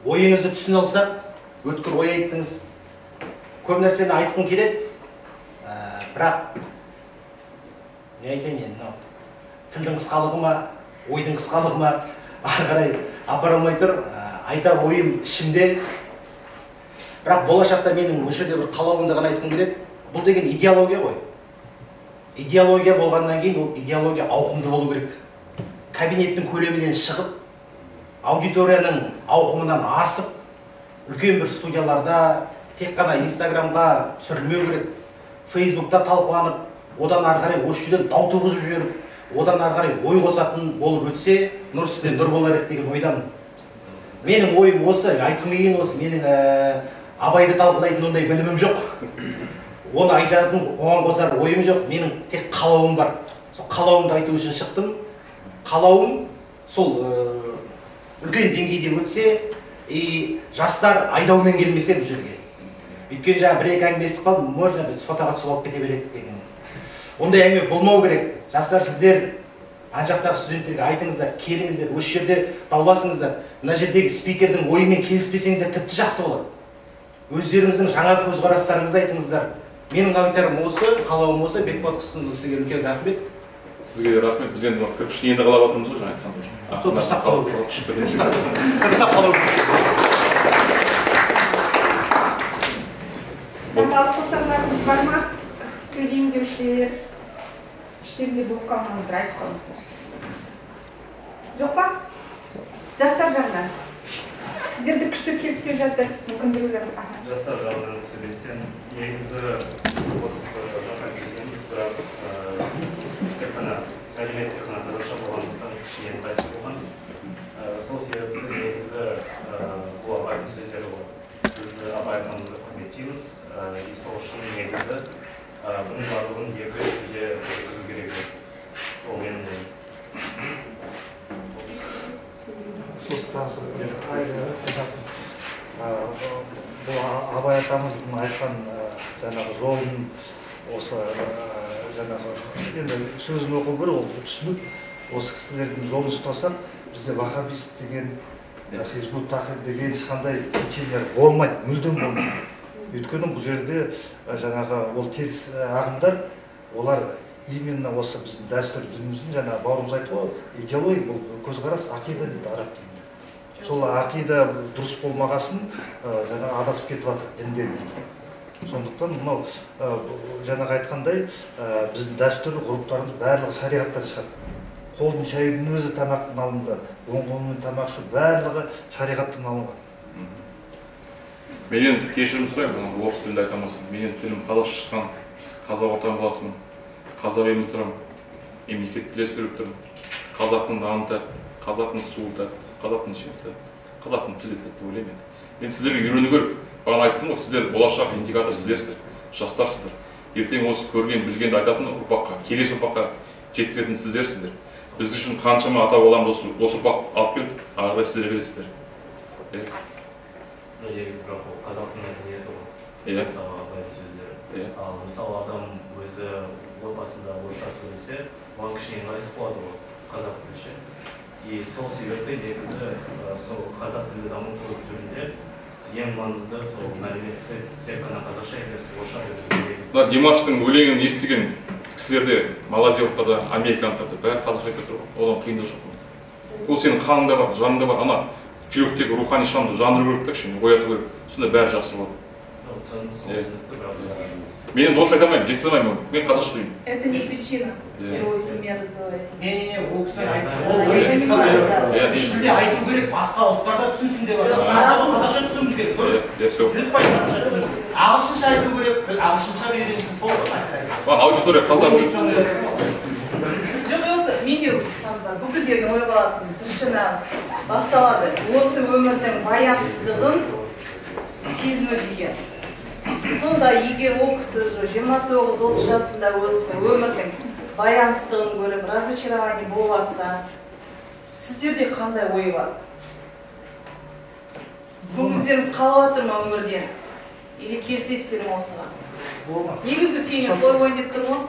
Speaker 4: Ойыңызды түсіне алсақ, өткір ой айттыңыз. Көп нәрсені айтқым келеді, бірақ не айтайын енді, мынау тілдің қысқалығы ма, ойдың қысқалығы ма, ары қарай апара алмай тұр. Айтар ойым ішімде. Бірақ болашақта менің осы жерде бір қалауымды ғана айтқым келеді. Бұл деген идеология ғой. Идеология болғаннан кейін ол идеология ауқымды болу керек. Кабинеттің көлемінен шығып, аудиторияның ауқымынан асып, үлкен бір студияларда тек қана Инстаграмға түсірілмеу керек, Фейсбукта талқыланып, одан ары қарай осы жерден дау туғызып жіберіп, одан ары қарай ой қосатын болып өтсе, нұр үстіне нұр болар еді деген ойдамын. Менің ойым осы, айтқым келген осы. Менің Абайды талқылайтын ондай білімім жоқ. Оны айтатын, оған қосар ойым жоқ. Менің тек қалауым бар. Сол қалауымды айту үшін шықтым. Қалауым сол үлкен деңгейде өтсе, и жастар айдаумен келмесе бұл жерге. Өйткені жаңа бір-екі әңгіме естіп қалдым, можно біз фотоға түсіп алып кете береді деген. Ондай әңгіме болмау керек. Жастар, сіздер ан жақтағы студенттерге айтыңыздар, келіңіздер, осы жерде дауласыңыздар. Мына жердегі спикердің ойымен келіспесеңіздер тіпті жақсы болады. Өздеріңіздің жаңа көзқарастарыңызды айтыңыздар. Менің айтарым осы, қалауым осы. Бекболат Құсытынұлы, сізге үлкен рахмет.
Speaker 2: Сізге рахмет. Біз енді кірпішін енді қалап жатырмыз ғой, жаңа айтқандай.
Speaker 4: Сол дұрыстап қалу керек. Дұрыстап қалу керек.
Speaker 1: Алып қосарларыңыз бар ма? Сөйлеймін деушілер, іштерінде болып қалмаңыздар, айтып қалыңыздар. Жоқ па? Жастар жағынан. Сіздерді күшті келіп жатыр, мүмкін біреулер.
Speaker 6: Жастар жағынан сөйлесем, негізі осы жаққа келгенбіз, бірақ тек қана мәлімет тек қана қазақша болғандықтан кішкене ыңғайсыз болған. Сол себепті негізі бұл Абайдың сөздері ғой. Біз Абай атамызды құрметтейміз, и сол үшін негізі бұның барлығын екі тілде өткізу керек. Ол менің ойым.
Speaker 3: Бұл Абай атамыздың айтқан жаңағы жолын, осы жаңағы енді сөзін оқу бір, ол түсініп, осы кісілердің жолын ұстасақ, бізде ваххабист деген, Хизбут Тахрир деген ешқандай течениелер болмайды, мүлдем болмайды. Өйткені бұл жерде жаңағы ол теріс ағымдар, олар именно осы біздің дәстүр дініміздің, жаңағы бауырымыз айтты ғой, идеология, бұл көзқарас, ақида дейді араб тілінде. Сол ақида дұрыс болмағасын жаңағы адасып кетіп жатыр дінден. Сондықтан мынау жаңағы айтқандай біздің дәстүр ғұрыптарымыз барлығы шариғаттан шығады. Қолдың шайудың өзі тамақтан алынды, оң қолмен тамақ ішу барлығы шариғаттан алынған.
Speaker 2: Менен кешірім сұраймын, орыс тілінде айта алмасам. Менен тілім қазақша шыққан, қазақ отан баласымын, қазақ елінде тұрамын, мемлекет тілде сөйлеп тұрмын. Қазақтың наны тәтті, қазақтың суы тәтті, қазақтың жері тәтті, қазақтың тілі тәтті деп ойлаймын. Енді сіздерге үйрену керек. Бағана айттым ғой, сіздер болашақ индикатор сіздерсіздер, жастарсыздар. Ертең осы көрген, білгенді айтатын ұрпаққа, келесі ұрпаққа жеткізетін сіздерсіздер. Біз үшін қаншама ата-бабамыз осы ұрпақ алып келді, ары қарай сіздер бересіздер.
Speaker 6: Негізі бірақ ол қазақтың мәдениеті ғой. Мысалы, Абайдың сөздері. Ал мысалы адам өзі отбасында орысша сөйлесе, оған кішкене ыңғайсыз болады ғой қазақ тілі ше. И сол себепті негізі сол қазақ тілді дамыту түрінде ең маңызды сол мәліметті тек қана қазақша емес, орысша беру.
Speaker 2: Димаштың өлеңін естіген кісілер де, малайзиялықтар да, американдықтар да бәрі қазақша айтып тұр ғой. Одан қиындық жоқ. Ол сенің қаныңда бар, жаныңда бар, ана жүректегі рухани шамды жандыру керек та, кішкене ояту керек. Сонда бәрі жақсы болады. Мен енді орысша айта алмаймын, жеткізе алмаймын, мен қазақша сөйлеймін.
Speaker 5: Это не причина, что вы семья разговариваете.
Speaker 4: Не-не-не, ол кісінің айтысы. Ол үш тілде айту керек, басқа ұлттар да түсінсін деп жатыр. Қазақша түсінуіміз керек, дұрыс. 100% қазақша түсіну. Ағылшынша айту керек, ағылшынша үйренсін, сол ғой мәселе.
Speaker 2: Аудитория қазақ.
Speaker 5: Жоқ, осы менде бүкілдердің ой қалатын причина басталады. Осы өмірдің баянсыздығын сезіну деген. Сонда егер ол кісі 29-30 жасында осы өмірдің баянсыздығын көріп, разочарование болып жатса, сіздерде қандай ой бар? Көңілдеріңіз қалып жатыр ма өмірден? Или келісесіздер ме осыған? Негізгі түйіні солай ойын деп тұр ғой.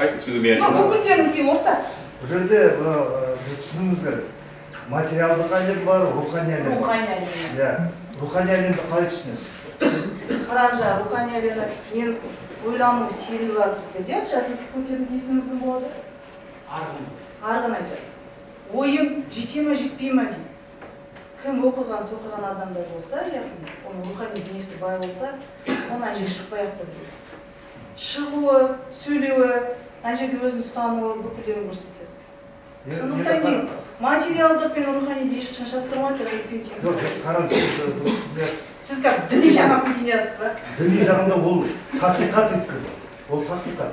Speaker 2: Айтты сөзі мен.
Speaker 5: Бүкілдеріңізге орта.
Speaker 3: Бұл жерде біз түсінуіміз керек. Материалдық әлем бар, рухани әлем.
Speaker 5: Рухани әлем.
Speaker 3: Иә. Рухани әлемді қалай түсінесіз?
Speaker 5: Қаража, рухани әлемі, мен ойлану серігі бар дейді, иә? Сіз көтеріңіз, есіңіз кім болады?
Speaker 4: Арғын.
Speaker 5: Арғын айтады. Ойым жете ме, жетпей ме дейді. Кім оқыған, тоқыған адамдар болса, яғни оның рухани дүниесі бай болса, оның ана жерге шықпай-ақ қойды. Шығуы, сөйлеуі, ана жерде өзін ұстануы бүкілдерін көрсетеді. Сондықтан кейін материалдық пен руханиді ешқашан шатастырмайды, үлкен теңіз.
Speaker 3: Жоқ, қараңыз,
Speaker 5: сіз как діни жағынан көтересіз ба?
Speaker 3: Діни жағында ол хақиқат өйткені. Ол хақиқат.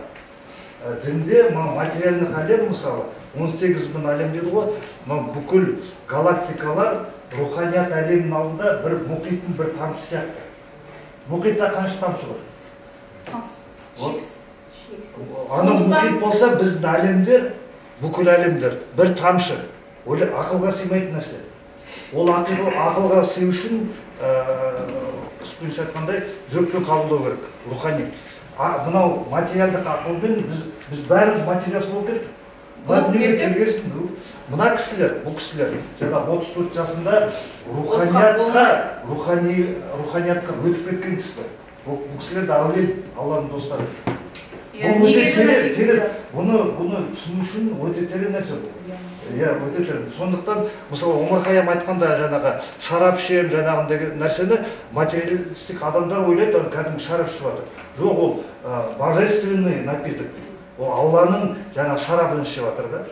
Speaker 3: Дінде материалдық әлем, мысалы, 18 мың әлем деді ғой, мынау бүкіл галактикалар руханият әлемінің алдында бір мұхиттың бір тамшысы сияқты. Мұхитта қанша тамшы бар?
Speaker 5: Сансыз, шексіз.
Speaker 3: Анау мұхит болса, біздің әлемдер, бүкіл әлемдер бір тамшы. Ол ақылға сыймайтын нәрсе. Ол ақылға сыю үшін, құспенше айтқандай, жүрекпен қабылдау керек, рухани. Мынау материалдық ақылмен біз бәріміз материалсыз болып кеттік. Неге келгесін? Мына кісілер, бұл кісілер, жаңа 34 жасында руханиятқа өтіп кеткен кісілер. Бұл кісілер де әулие, Алланың достары. Бұны түсіну үшін өте терең нәрсе бұл. Иә, өте терең. Сондықтан, мысалы, Омар Хайям айтқанда жаңағы шарап ішемін жаңағындай нәрсені материалистік адамдар ойлайды, кәдімгі шарап ішіп жатыр. Жоқ, ол божественный напиток. Ол Алланың жаңағы шарабын ішіп жатыр да.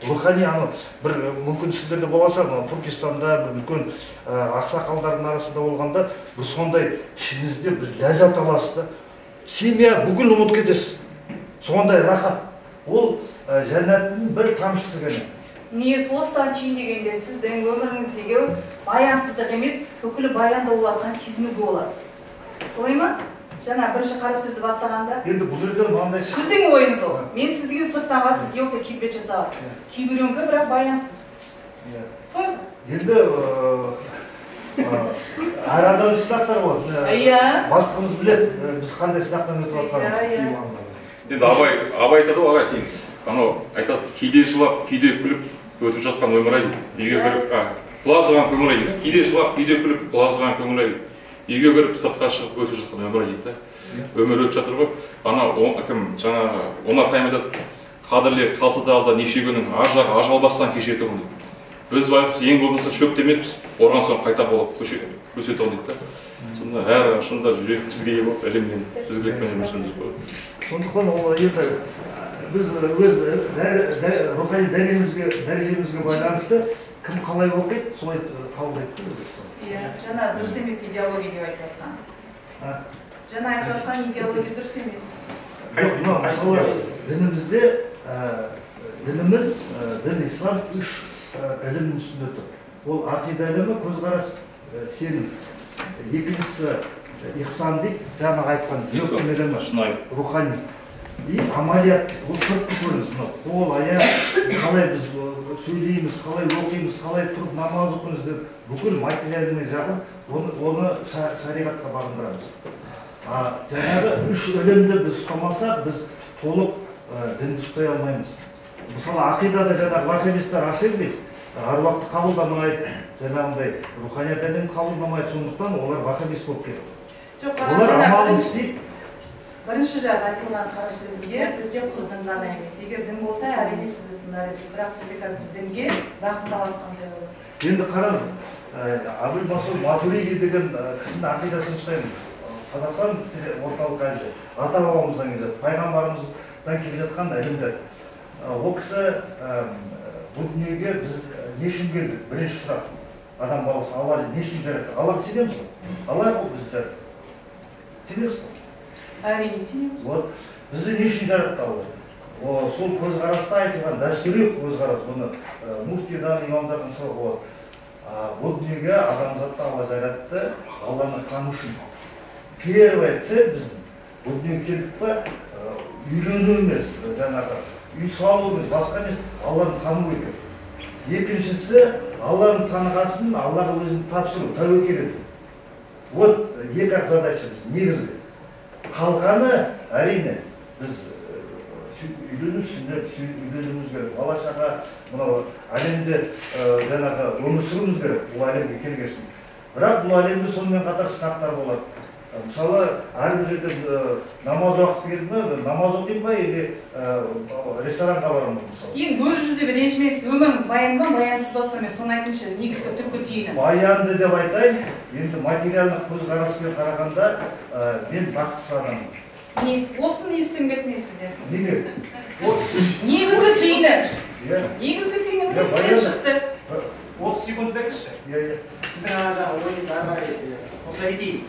Speaker 3: Рухани анау бір мүмкін сіздерде болған шығар, мынау Түркістанда бір үлкен ақсақалдардың арасында болғанда бір сондай ішіңізде бір ләззат аласыз да. Семья бүкіл ұмытып кетесіз. Сондай рахат. Ол жәннаттың бір тамшысы ғана.
Speaker 5: Негізі осыдан түйіндегенде сіздің өміріңіздегі баянсыздық емес, бүкіл баянда болатын сезінуге болады. Солай ма? Жаңа бірінші қара сөзді бастағанда.
Speaker 3: Енді бұл жерде мынандай
Speaker 5: сіздің ойыңыз ол. Мен сіздің сырттан қарап сізге осылай келбет жасап. Кейбіреуінікі бірақ баянсыз. Солай ма?
Speaker 3: Енді әр адамның сынақтары болады.
Speaker 5: Иә.
Speaker 3: Бастығымыз біледі, біз қандай сынақтан өтіп жатқанын.
Speaker 2: Енді Абай айтады ғой, ағай, сен анау айтады, кейде жылап, кейде күліп өтіп жатқан өмір ай, үйге кіріп, құлазыған көңіл ай дейді. Кейде жылап, кейде күліп, құлазыған көңіл ай. Үйге кіріп, сыртқа шығып өтіп жатқан өмір ай дейді. Өмір өтіп жатыр ғой. Ана кім жаңағы Омар Хайям айтады, қадірлеп қалса да алда неше күнің ар жағы ажал бастан кешетұғын дейді. Біз байғұс ең болмаса шөп демеспіз, орған соң қайта болып өсетұғын дейді. Сонда әр шында жүрегімізге ие болып, іліммен, ізгілікпен өмір сүреміз ғой.
Speaker 3: Сондықтан ол енді біз өз рухани дәрежемізге байланысты кім қалай оқиды, солай қабылдайды.
Speaker 5: Иә, жаңа дұрыс емес идеология деп айтып жатқан. Жаңа айтып жатқан идеология дұрыс емес.
Speaker 3: Мысалы, дінімізде Дініміз, дін ислам үш ілімнің үстінде тұр. Ол ақида ілімі, көзқарас, сенім. Екіншісі ихсан дейді, жаңағы айтқан жүректің ілімі, рухани. И амалият, ол сыртқы көрініс, мынау қол, аяқ, қалай біз сөйлейміз, қалай оқимыз, қалай тұрып намаз оқимыз деп бүкіл материальный жағын оны шариғатқа бағындырамыз. Жаңағы үш ілімді біз ұстамасақ, біз толық дінді ұстай алмаймыз. Мысалы, ақидада жаңағы ваххабистер ошиблись, аруақты қабылдамайды, жаңағындай руханият әлемін қабылдамайды, сондықтан олар ваххабист болып кетті. Олар амалын істейді.
Speaker 5: Бірінші жағы айтылған қара сөзінде бізде құр дін ғана емес. Егер дін болса, әрине сізді тыңдар едік. Бірақ сізде қазір біз дінге бағытталып қандай болады?
Speaker 3: Енді қараңыз, Әбул Мансур Матуриди деген кісінің ақидасын ұстаймыз. Қазақстан Орталық Азия, ата-бабамыздан келе жатқан, пайғамбарымыздан келе жатқан ілімдер. Ол кісі бұл дүниеге біз не үшін келдік? Бірінші сұрақ. Адам баласы Алла не үшін жаратты? Аллаға сенеміз ғой. Алла ғой бізді жаратты. Сенесіз ғой?
Speaker 5: Әрине сенеміз.
Speaker 3: Вот. Бізді не үшін жаратты Алла? Сол көзқараста айтылған дәстүри көзқарас, бұны муфтидан, имамдардан сұрауға болады. Бұл дүниеге адамзатты Алла жаратты, Алланы тану үшін. Первая цель біздің бұл дүниеге келдік па, үйлену емес, жаңағы үй салу емес, басқа емес, Алланы тану екен. Екіншісі, Алланы танығасын, Аллаға өзін тапсыру, тәуекел ету. Вот екі-ақ задача біздің негізгі. Қалғаны, әрине, біз үйлену сүннет, үйленуіміз керек, бала шаға, мынау әлемде жаңағы өмір сүруіміз керек, бұл әлемге келгесін. Бірақ бұл әлемде сонымен қатар сынақтар болады. Мысалы, әрбір жерде намаз уақыты келді ме, намаз оқимын ба, или ресторанға барамын ба, мысалы.
Speaker 5: Енді бөліп жүр деп ренжімейсіз, өміріңіз баянды ма, баянсыз ба, сонымен соны айтыңызшы, негізгі түпкі түйіні.
Speaker 3: Баянды деп айтайын, енді материалдық көзқараспен қарағанда мен бақытсыз адаммын.
Speaker 5: Не, осыны естігім келді мен сізден.
Speaker 3: Неге?
Speaker 5: Негізгі түйіні. Негізгі түйіні міне сізден шықты.
Speaker 4: 30 секунд беріңізші. Сіздің ана жаңағы ойыңызды ары қарай қоса кетейін.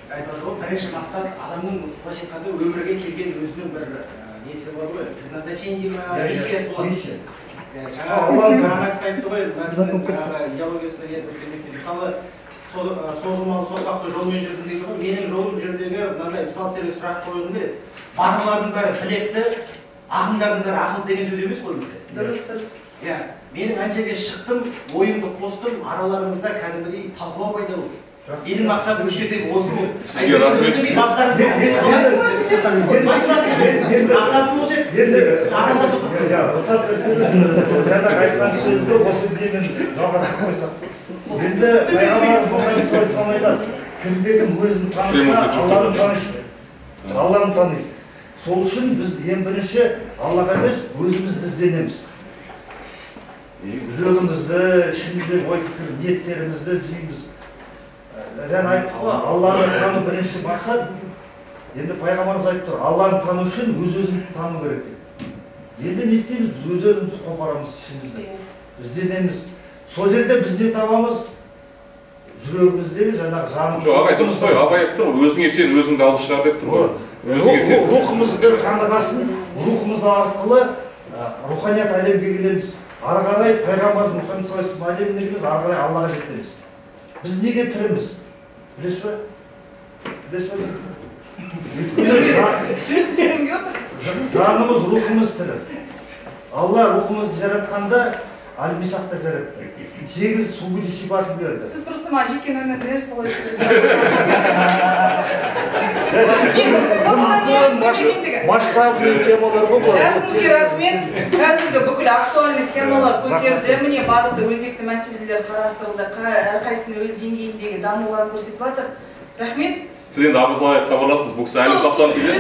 Speaker 4: Айтады ғой, бірінші мақсат адамның былайша айтқанда өмірге келген өзінің бір несі болады ғой, предназначение дей ма, миссиясы болады.
Speaker 3: Миссия.
Speaker 4: Жаңа кісі айтты ғой, мына кісінің жаңағы идеологиясына не дұрыс емес деп. Мысалы, созылмалы соқпақты жолмен жүрдім дейді ғой. Менің жолым бұл жердегі мынандай, мысалы, сіздерге сұрақ қойғым келеді. Батырлардың бәрі білекті, ақындардың бәрі ақылды деген сөз емес қой бұл.
Speaker 5: Дұрыс, дұрыс.
Speaker 4: Иә, менің ана жерге шықтым, ойымды қостым, араларыңызда кәдімгідей талқылау пайда болды. Менің мақсатым осы жердегі осы болды.
Speaker 2: Сізге рахмет.
Speaker 4: Мақсатым осы еді. Адамдар тоқтатты.
Speaker 3: Рұқсат берсеңіз, жаңағы айтқан сөзді осы деймін жалғастырып қойсақ. Енді пайғамбарымыз Мұхаммед саллаллаху алейхи айтады, кімде-кім өзін таныса, Алланы таниды. Алланы таниды. Сол үшін біз ең бірінші Аллаға емес, өзімізді ізденеміз. Біз өзімізді, ішімізде ой-пікір, ниеттерімізді түзейміз. Жаңа айттық қой, Алланы тану бірінші мақсат. Енді пайғамбарымыз айтып тұр, Алланы тану үшін өз-өзімізді тану керек деп. Енді не істейміз? Біз өз-өзімізді қопарамыз ішімізді. Ізденеміз. Сол жерде біз не табамыз? Жүрегіміздегі жаңағы жанымыз.
Speaker 2: Жоқ, ағай дұрыс қой, абай айтып тұр, өзіңе сен, өзіңді алып шығар деп тұр ғой. Өзіңе сен.
Speaker 3: Рухымызды танығасын, рухымыз арқылы руханият әлемге келеміз. Ары қарай пайғамбарымыз Мұхаммед саллаллаху алейхи әлеміне келеміз, ары қарай Аллаға жетеміз. Біз неге тіріміз? Білесіз бе? Білесіз бе?
Speaker 5: Сөз тереңге отыр.
Speaker 3: Жанымыз, рухымыз тірі. Алла рухымызды жаратқанда Аль-Мисақта жаратты. 8 субуди сипатын берді.
Speaker 5: Сіз просто маған жеке номер бересіз, солай сөйлесіз.
Speaker 3: Масштабный темалар ғой бұлар.
Speaker 5: Сізге рахмет. Қазіргі бүкіл актуальный темалар көтерді. Міне барлық өзекті мәселелер қарастырылды. Әрқайсысының өз деңгейіндегі дамуларын көрсетіп жатыр. Рахмет.
Speaker 2: Сіз енді абызлай хабарласыз, бұл кісі әлі сақтанып келеді.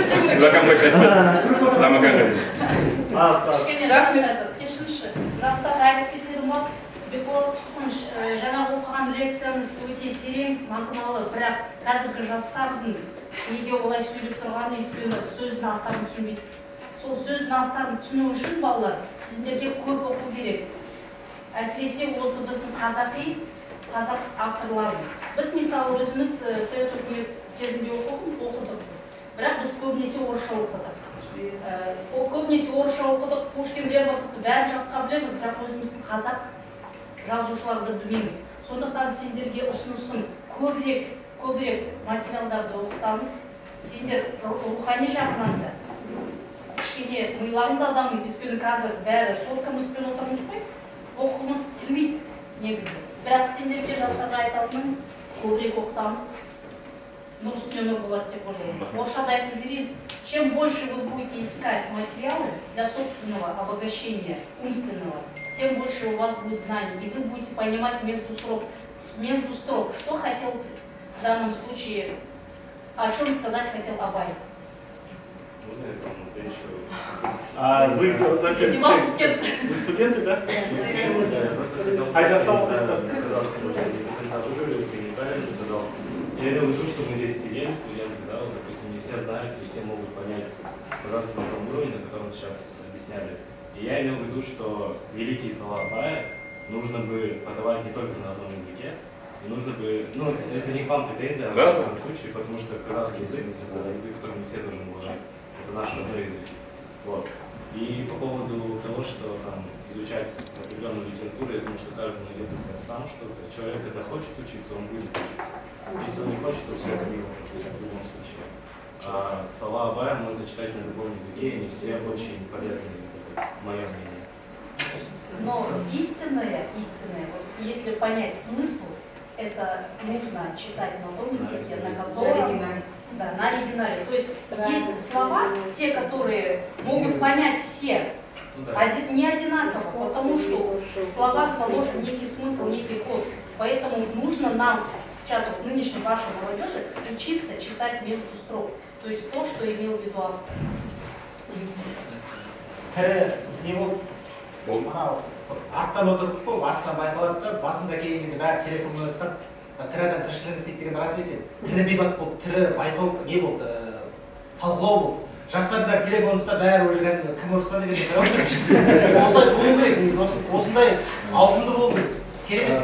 Speaker 7: Кішкене рахмет. Кешіріңізші, жастарға айтып кетерім бар. Бекболат Құтқыныш, жаңа оқыған лекцияңыз өте терең, мағыналы, бірақ қазіргі жастардың неге олай сөйлеп тұрғаны, өйткені сөздің астарын түсінбейді. Сол сөздің астарын түсіну үшін балалар, сіздерге көп оқу керек. Әсіресе осы біздің қазақ авторлары. Біз мысалы өзіміз Совет үкіметі кезінде оқыдық біз. Бірақ Бірақ біз көбінесе орысша оқыдық. Көбінесе орысша оқыдық, Пушкин, Лермонтовты бәрін жатқа білеміз, бірақ өзіміздің қазақ жазушыларды білмейміз. Сондықтан сендерге ұсынысым көбірек материалдарды оқысаңыз, сендер рухани жағынан да кішкене миларың да дамиды, өйткені қазір бәрі соткамызбен отырмыз ғой, оқығымыз келмейді негізі. Бірақ сендерге жастарға айтатыным, көбірек оқысаңыз, нұр үстіне нұр болады деп ойлаймын. Орысшада айтып жіберейін, чем больше вы будете искать материалы для собственного обогащения умственного, тем больше у вас будет знаний, и вы будете понимать между строк, что хотел в данном случае, о чем сказать хотел Абай.
Speaker 6: Можно я там еще?
Speaker 8: А вы, вы студенты, да?
Speaker 6: Да, я просто хотел сказать, я не знаю, на казахском языке не до конца выговорился и неправильно сказал. Я имел в виду, что мы здесь сидим, студенты, да, вот, допустим, не все знают, не все могут понять казахский на том уровне, на котором сейчас объясняли. И я имел в виду, что великие слова Абая нужно бы подавать не только на одном языке, и нужно бы, ну, это не к вам претензия, да, в этом случае, потому что казахский язык – это язык, который мы все должны уважать, это наш родной язык. Вот. И по поводу того, что там изучать определенную литературу, я думаю, что каждый найдет для себя сам что-то. Человек, когда хочет учиться, он будет учиться. Если он не хочет, то все это мимо проходит в любом случае. А слова Абая можно читать на любом языке, и они все очень полезны, это мое мнение.
Speaker 7: Но истинное, вот если понять смысл, это нужно читать на том языке, на котором... Да, на оригинале. То есть есть слова, те, которые могут понять все, не одинаково, потому что в словах заложен некий смысл, некий код. Поэтому нужно нам сейчас, вот нынешней вашей молодежи, учиться читать между строк. То есть то, что имел в виду автор.
Speaker 4: Арттан отырып қой, арттан байқалады да, басында келген кезде бәрі телефонмен ұстап, тірі адам тіршілігін істейді деген рас екен. Тірі дебат болып, тірі байқау не болды, талқылау болды. Жастардың бәрі телефон ұстап, бәрі уже кәдімгі кім ұрысса дегенде қарап отыр. Осылай болу керек, негізі осындай ауқымды болу керек. Керемет.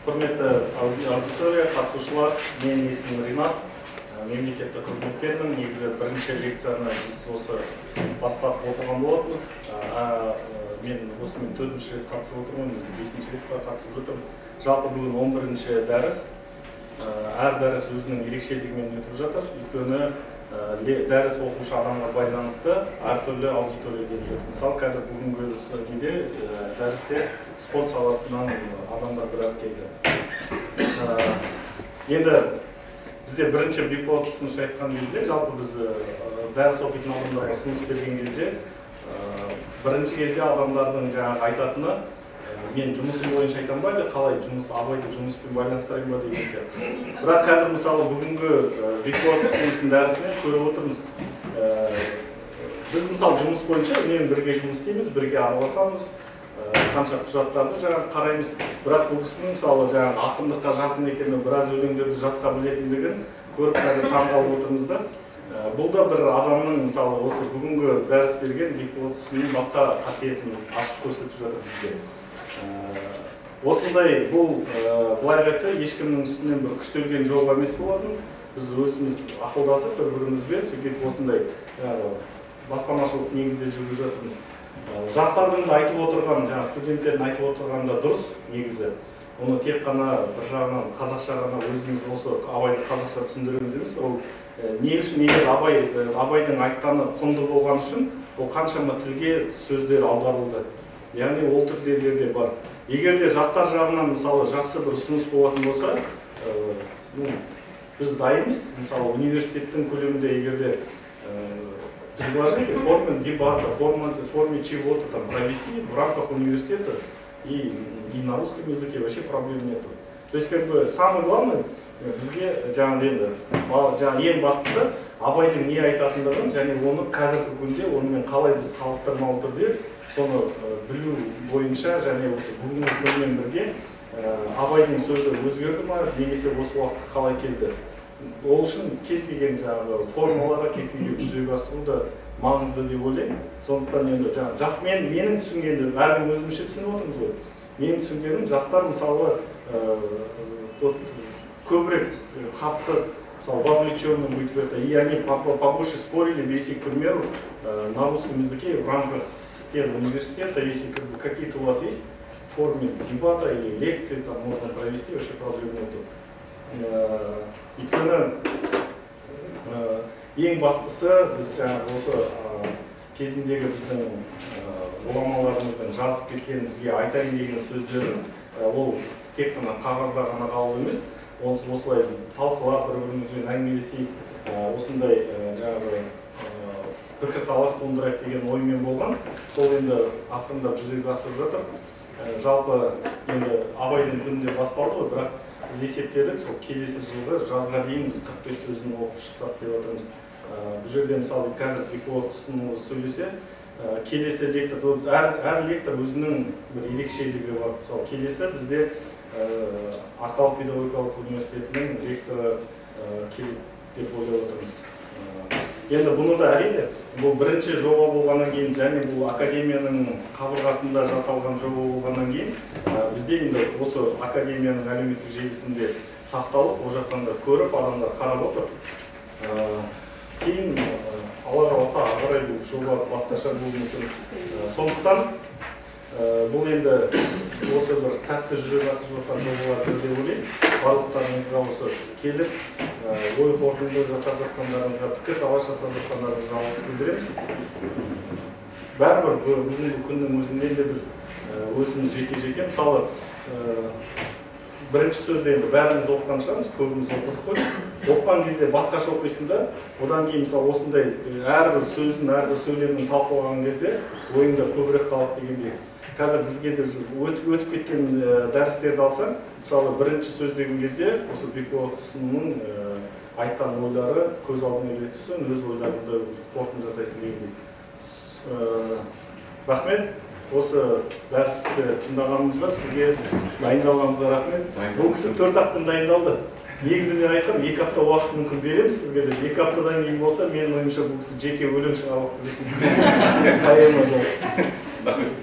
Speaker 8: Құрметті аудитория, қатысушылар, менің есімім Ринат, мемлекеттік қызметкермін. Негізі бірінші лекцияны біз осы бастап оқыған болатынбыз. Мен осымен 4-ші рет қатысып отырмын, 5-ші рет қатысып жатырмын. Жалпы бүгін 11-ші дәріс. Әр дәріс өзінің ерекшелігімен өтіп жатыр. Өйткені дәріс оқушы адамға байланысты әртүрлі аудитория келіп жатыр. Мысалы, қазір бүгінгі неде дәрісте спорт саласынан адамдар біраз келді. Енді бізде бірінші Бекболат ұсыныс айтқан кезде, жалпы біз дәріс оқитын адамдарға ұсыныс берген кезде, бірінші кезде адамдардың жаңағы айтатыны, мен жұмысым бойынша айтам ба, қалай жұмыс, Абайды жұмыспен байланыстырайын ба деген сияқты. Бірақ қазір мысалы бүгінгі Бекболат ұсыныстың дәрісінен көріп отырмыз. Біз мысалы жұмыс бойынша үнемі бірге жұмыс істейміз, бірге араласамыз, қанша құжаттарды жаңағы қараймыз. Бірақ бұл кісінің мысалы жаңағы ақындыққа жақын екені, біраз өлеңдерді жатқа білетіндігін көріп қазір таңғалып отырмыз да. Бұл да бір адамның мысалы осы бүгінгі дәріс берген Бекболат ұсынның басқа қасиетін ашып көрсетіп жатыр бізге. Осындай бұл былай айтса ешкімнің үстінен бір күштелген жоба емес болатын. Біз өзіміз ақылдасып бір-бірімізбен сөйтіп осындай бастамашылық негізде жүргізіп жатырмыз. Жастардың да айтып отырған, жаңа студенттердің айтып отырғаны да дұрыс негізі. Оны тек қана бір жағынан қазақша ғана өзіміз осы Абайды қазақша түсіндіреміз емес, ол не үшін егер Абайдың айтқаны құнды болған үшін ол қаншама тілге сөздер аударылды. Яғни ол тілдерде де бар. Егер де жастар жағынан мысалы жақсы бір ұсыныс болатын болса, біз дайынбыз. Мысалы университеттің көлемінде егер де предложили в форме дебата, в форме чего-то там провести в рамках университета и на русском языке вообще проблем нету. То есть как бы самое главное бізге жаңағы енді жаңағы ең бастысы Абайдың не айтатындығын және оны қазіргі күнде онымен қалай біз салыстырмалы түрде соны білу бойынша және осы бүгінгі күнмен бірге Абайдың сөзі өзгерді ма, немесе осы уақытқа қалай келді. Ол үшін кез келген жаңағы формаларға кез келген жүзеге асыру да маңызды деп ойлаймын. Сондықтан енді жаңағы жас менің түсінгенім, әркім өзімізше түсініп отырмыз ғой. Менің түсінгенім жастар мысалы көбірек қатысып Мысалы, вовлеченным быть в это. И они побольше спорили, если, к примеру, на русском языке в рамках стен университета, если как бы какие-то у вас есть в форме дебата или лекции, там можно провести, вообще проблем нету. Өйткені ең бастысы, біз жаңағы осы кезіндегі біздің ғұламаларымыздың жазып кеткен, бізге айтайын деген сөздерін, ол тек қана қағазда ғана қалу емес, осылай талқылап, бір бірімізбен әңгімелесейік, осындай жаңағы пікірталас туындырайық деген оймен болған. Сол енді ақырындап жүзеге асырып жатыр. Жалпы енді Абайдың күнінде басталды ғой, бірақ біз есептедік, сол келесі жылғы жазға дейін біз 45 сөзін оқып шықсақ деп отырмыз. Бұл жерде мысалы қазір Бекболат Құсынұлы сөйлесе, келесі лектор, әр лектор өзінің бір ерекшелігі бар. Мысалы, келесі бізде Арқалық педагогикалық университетінің ректоры келеді деп ойлап отырмыз. Енді бұны да әрине, бұл бірінші жоба болғаннан кейін және бұл академияның қабырғасында жасалған жоба болғаннан кейін, бізде енді осы академияның әлеуметтік желісінде сақталып, ол жақтан да көріп, адамдар қарап отыр. Кейін Алла қаласа ары қарай бұл жоба басқаша болуы мүмкін. Сондықтан бұл енді осы бір сәтті жүзеге асырып жатқан жобалар деп ойлаймын. Барлықтарыңызға осы келіп, ой қорытынды жасап жатқандарыңызға, пікірталас жасап жатқандарыңызға алғыс білдіреміз. Бәрібір бүгінгі күннің өзінде де біз өзіміз жеке-жеке, мысалы, бірінші сөзді енді бәріміз оқыған шығармыз, көбіміз оқыдық қой. Оқыған кезде басқаша оқисың да, одан кейін мысалы осындай әрбір сөзін, әрбір сөйлемін талқылаған кезде ойыңда көбірек қалады дегендей. Қазір бізге де өтіп кеткен дәрістерді алсаң, мысалы, бірінші сөз деген кезде осы Бекболат Құсынның айтқан ойлары көз алдыңа келе түссе, өз ойларыңды қорытынды жасайсың дегендей. Рахмет. Осы дәрісті тыңдағанымызға, сізге дайындалғаныңызға рахмет. Бұл кісі 4-ақ күн дайындалды. Негізі мен айтқам, 2 апта уақыт мүмкін береміз сізге деп. 2 аптадан кейін болса, менің ойымша бұл кісі жеке өлең шығарып келетін. Поэма жазып.
Speaker 2: Рахмет.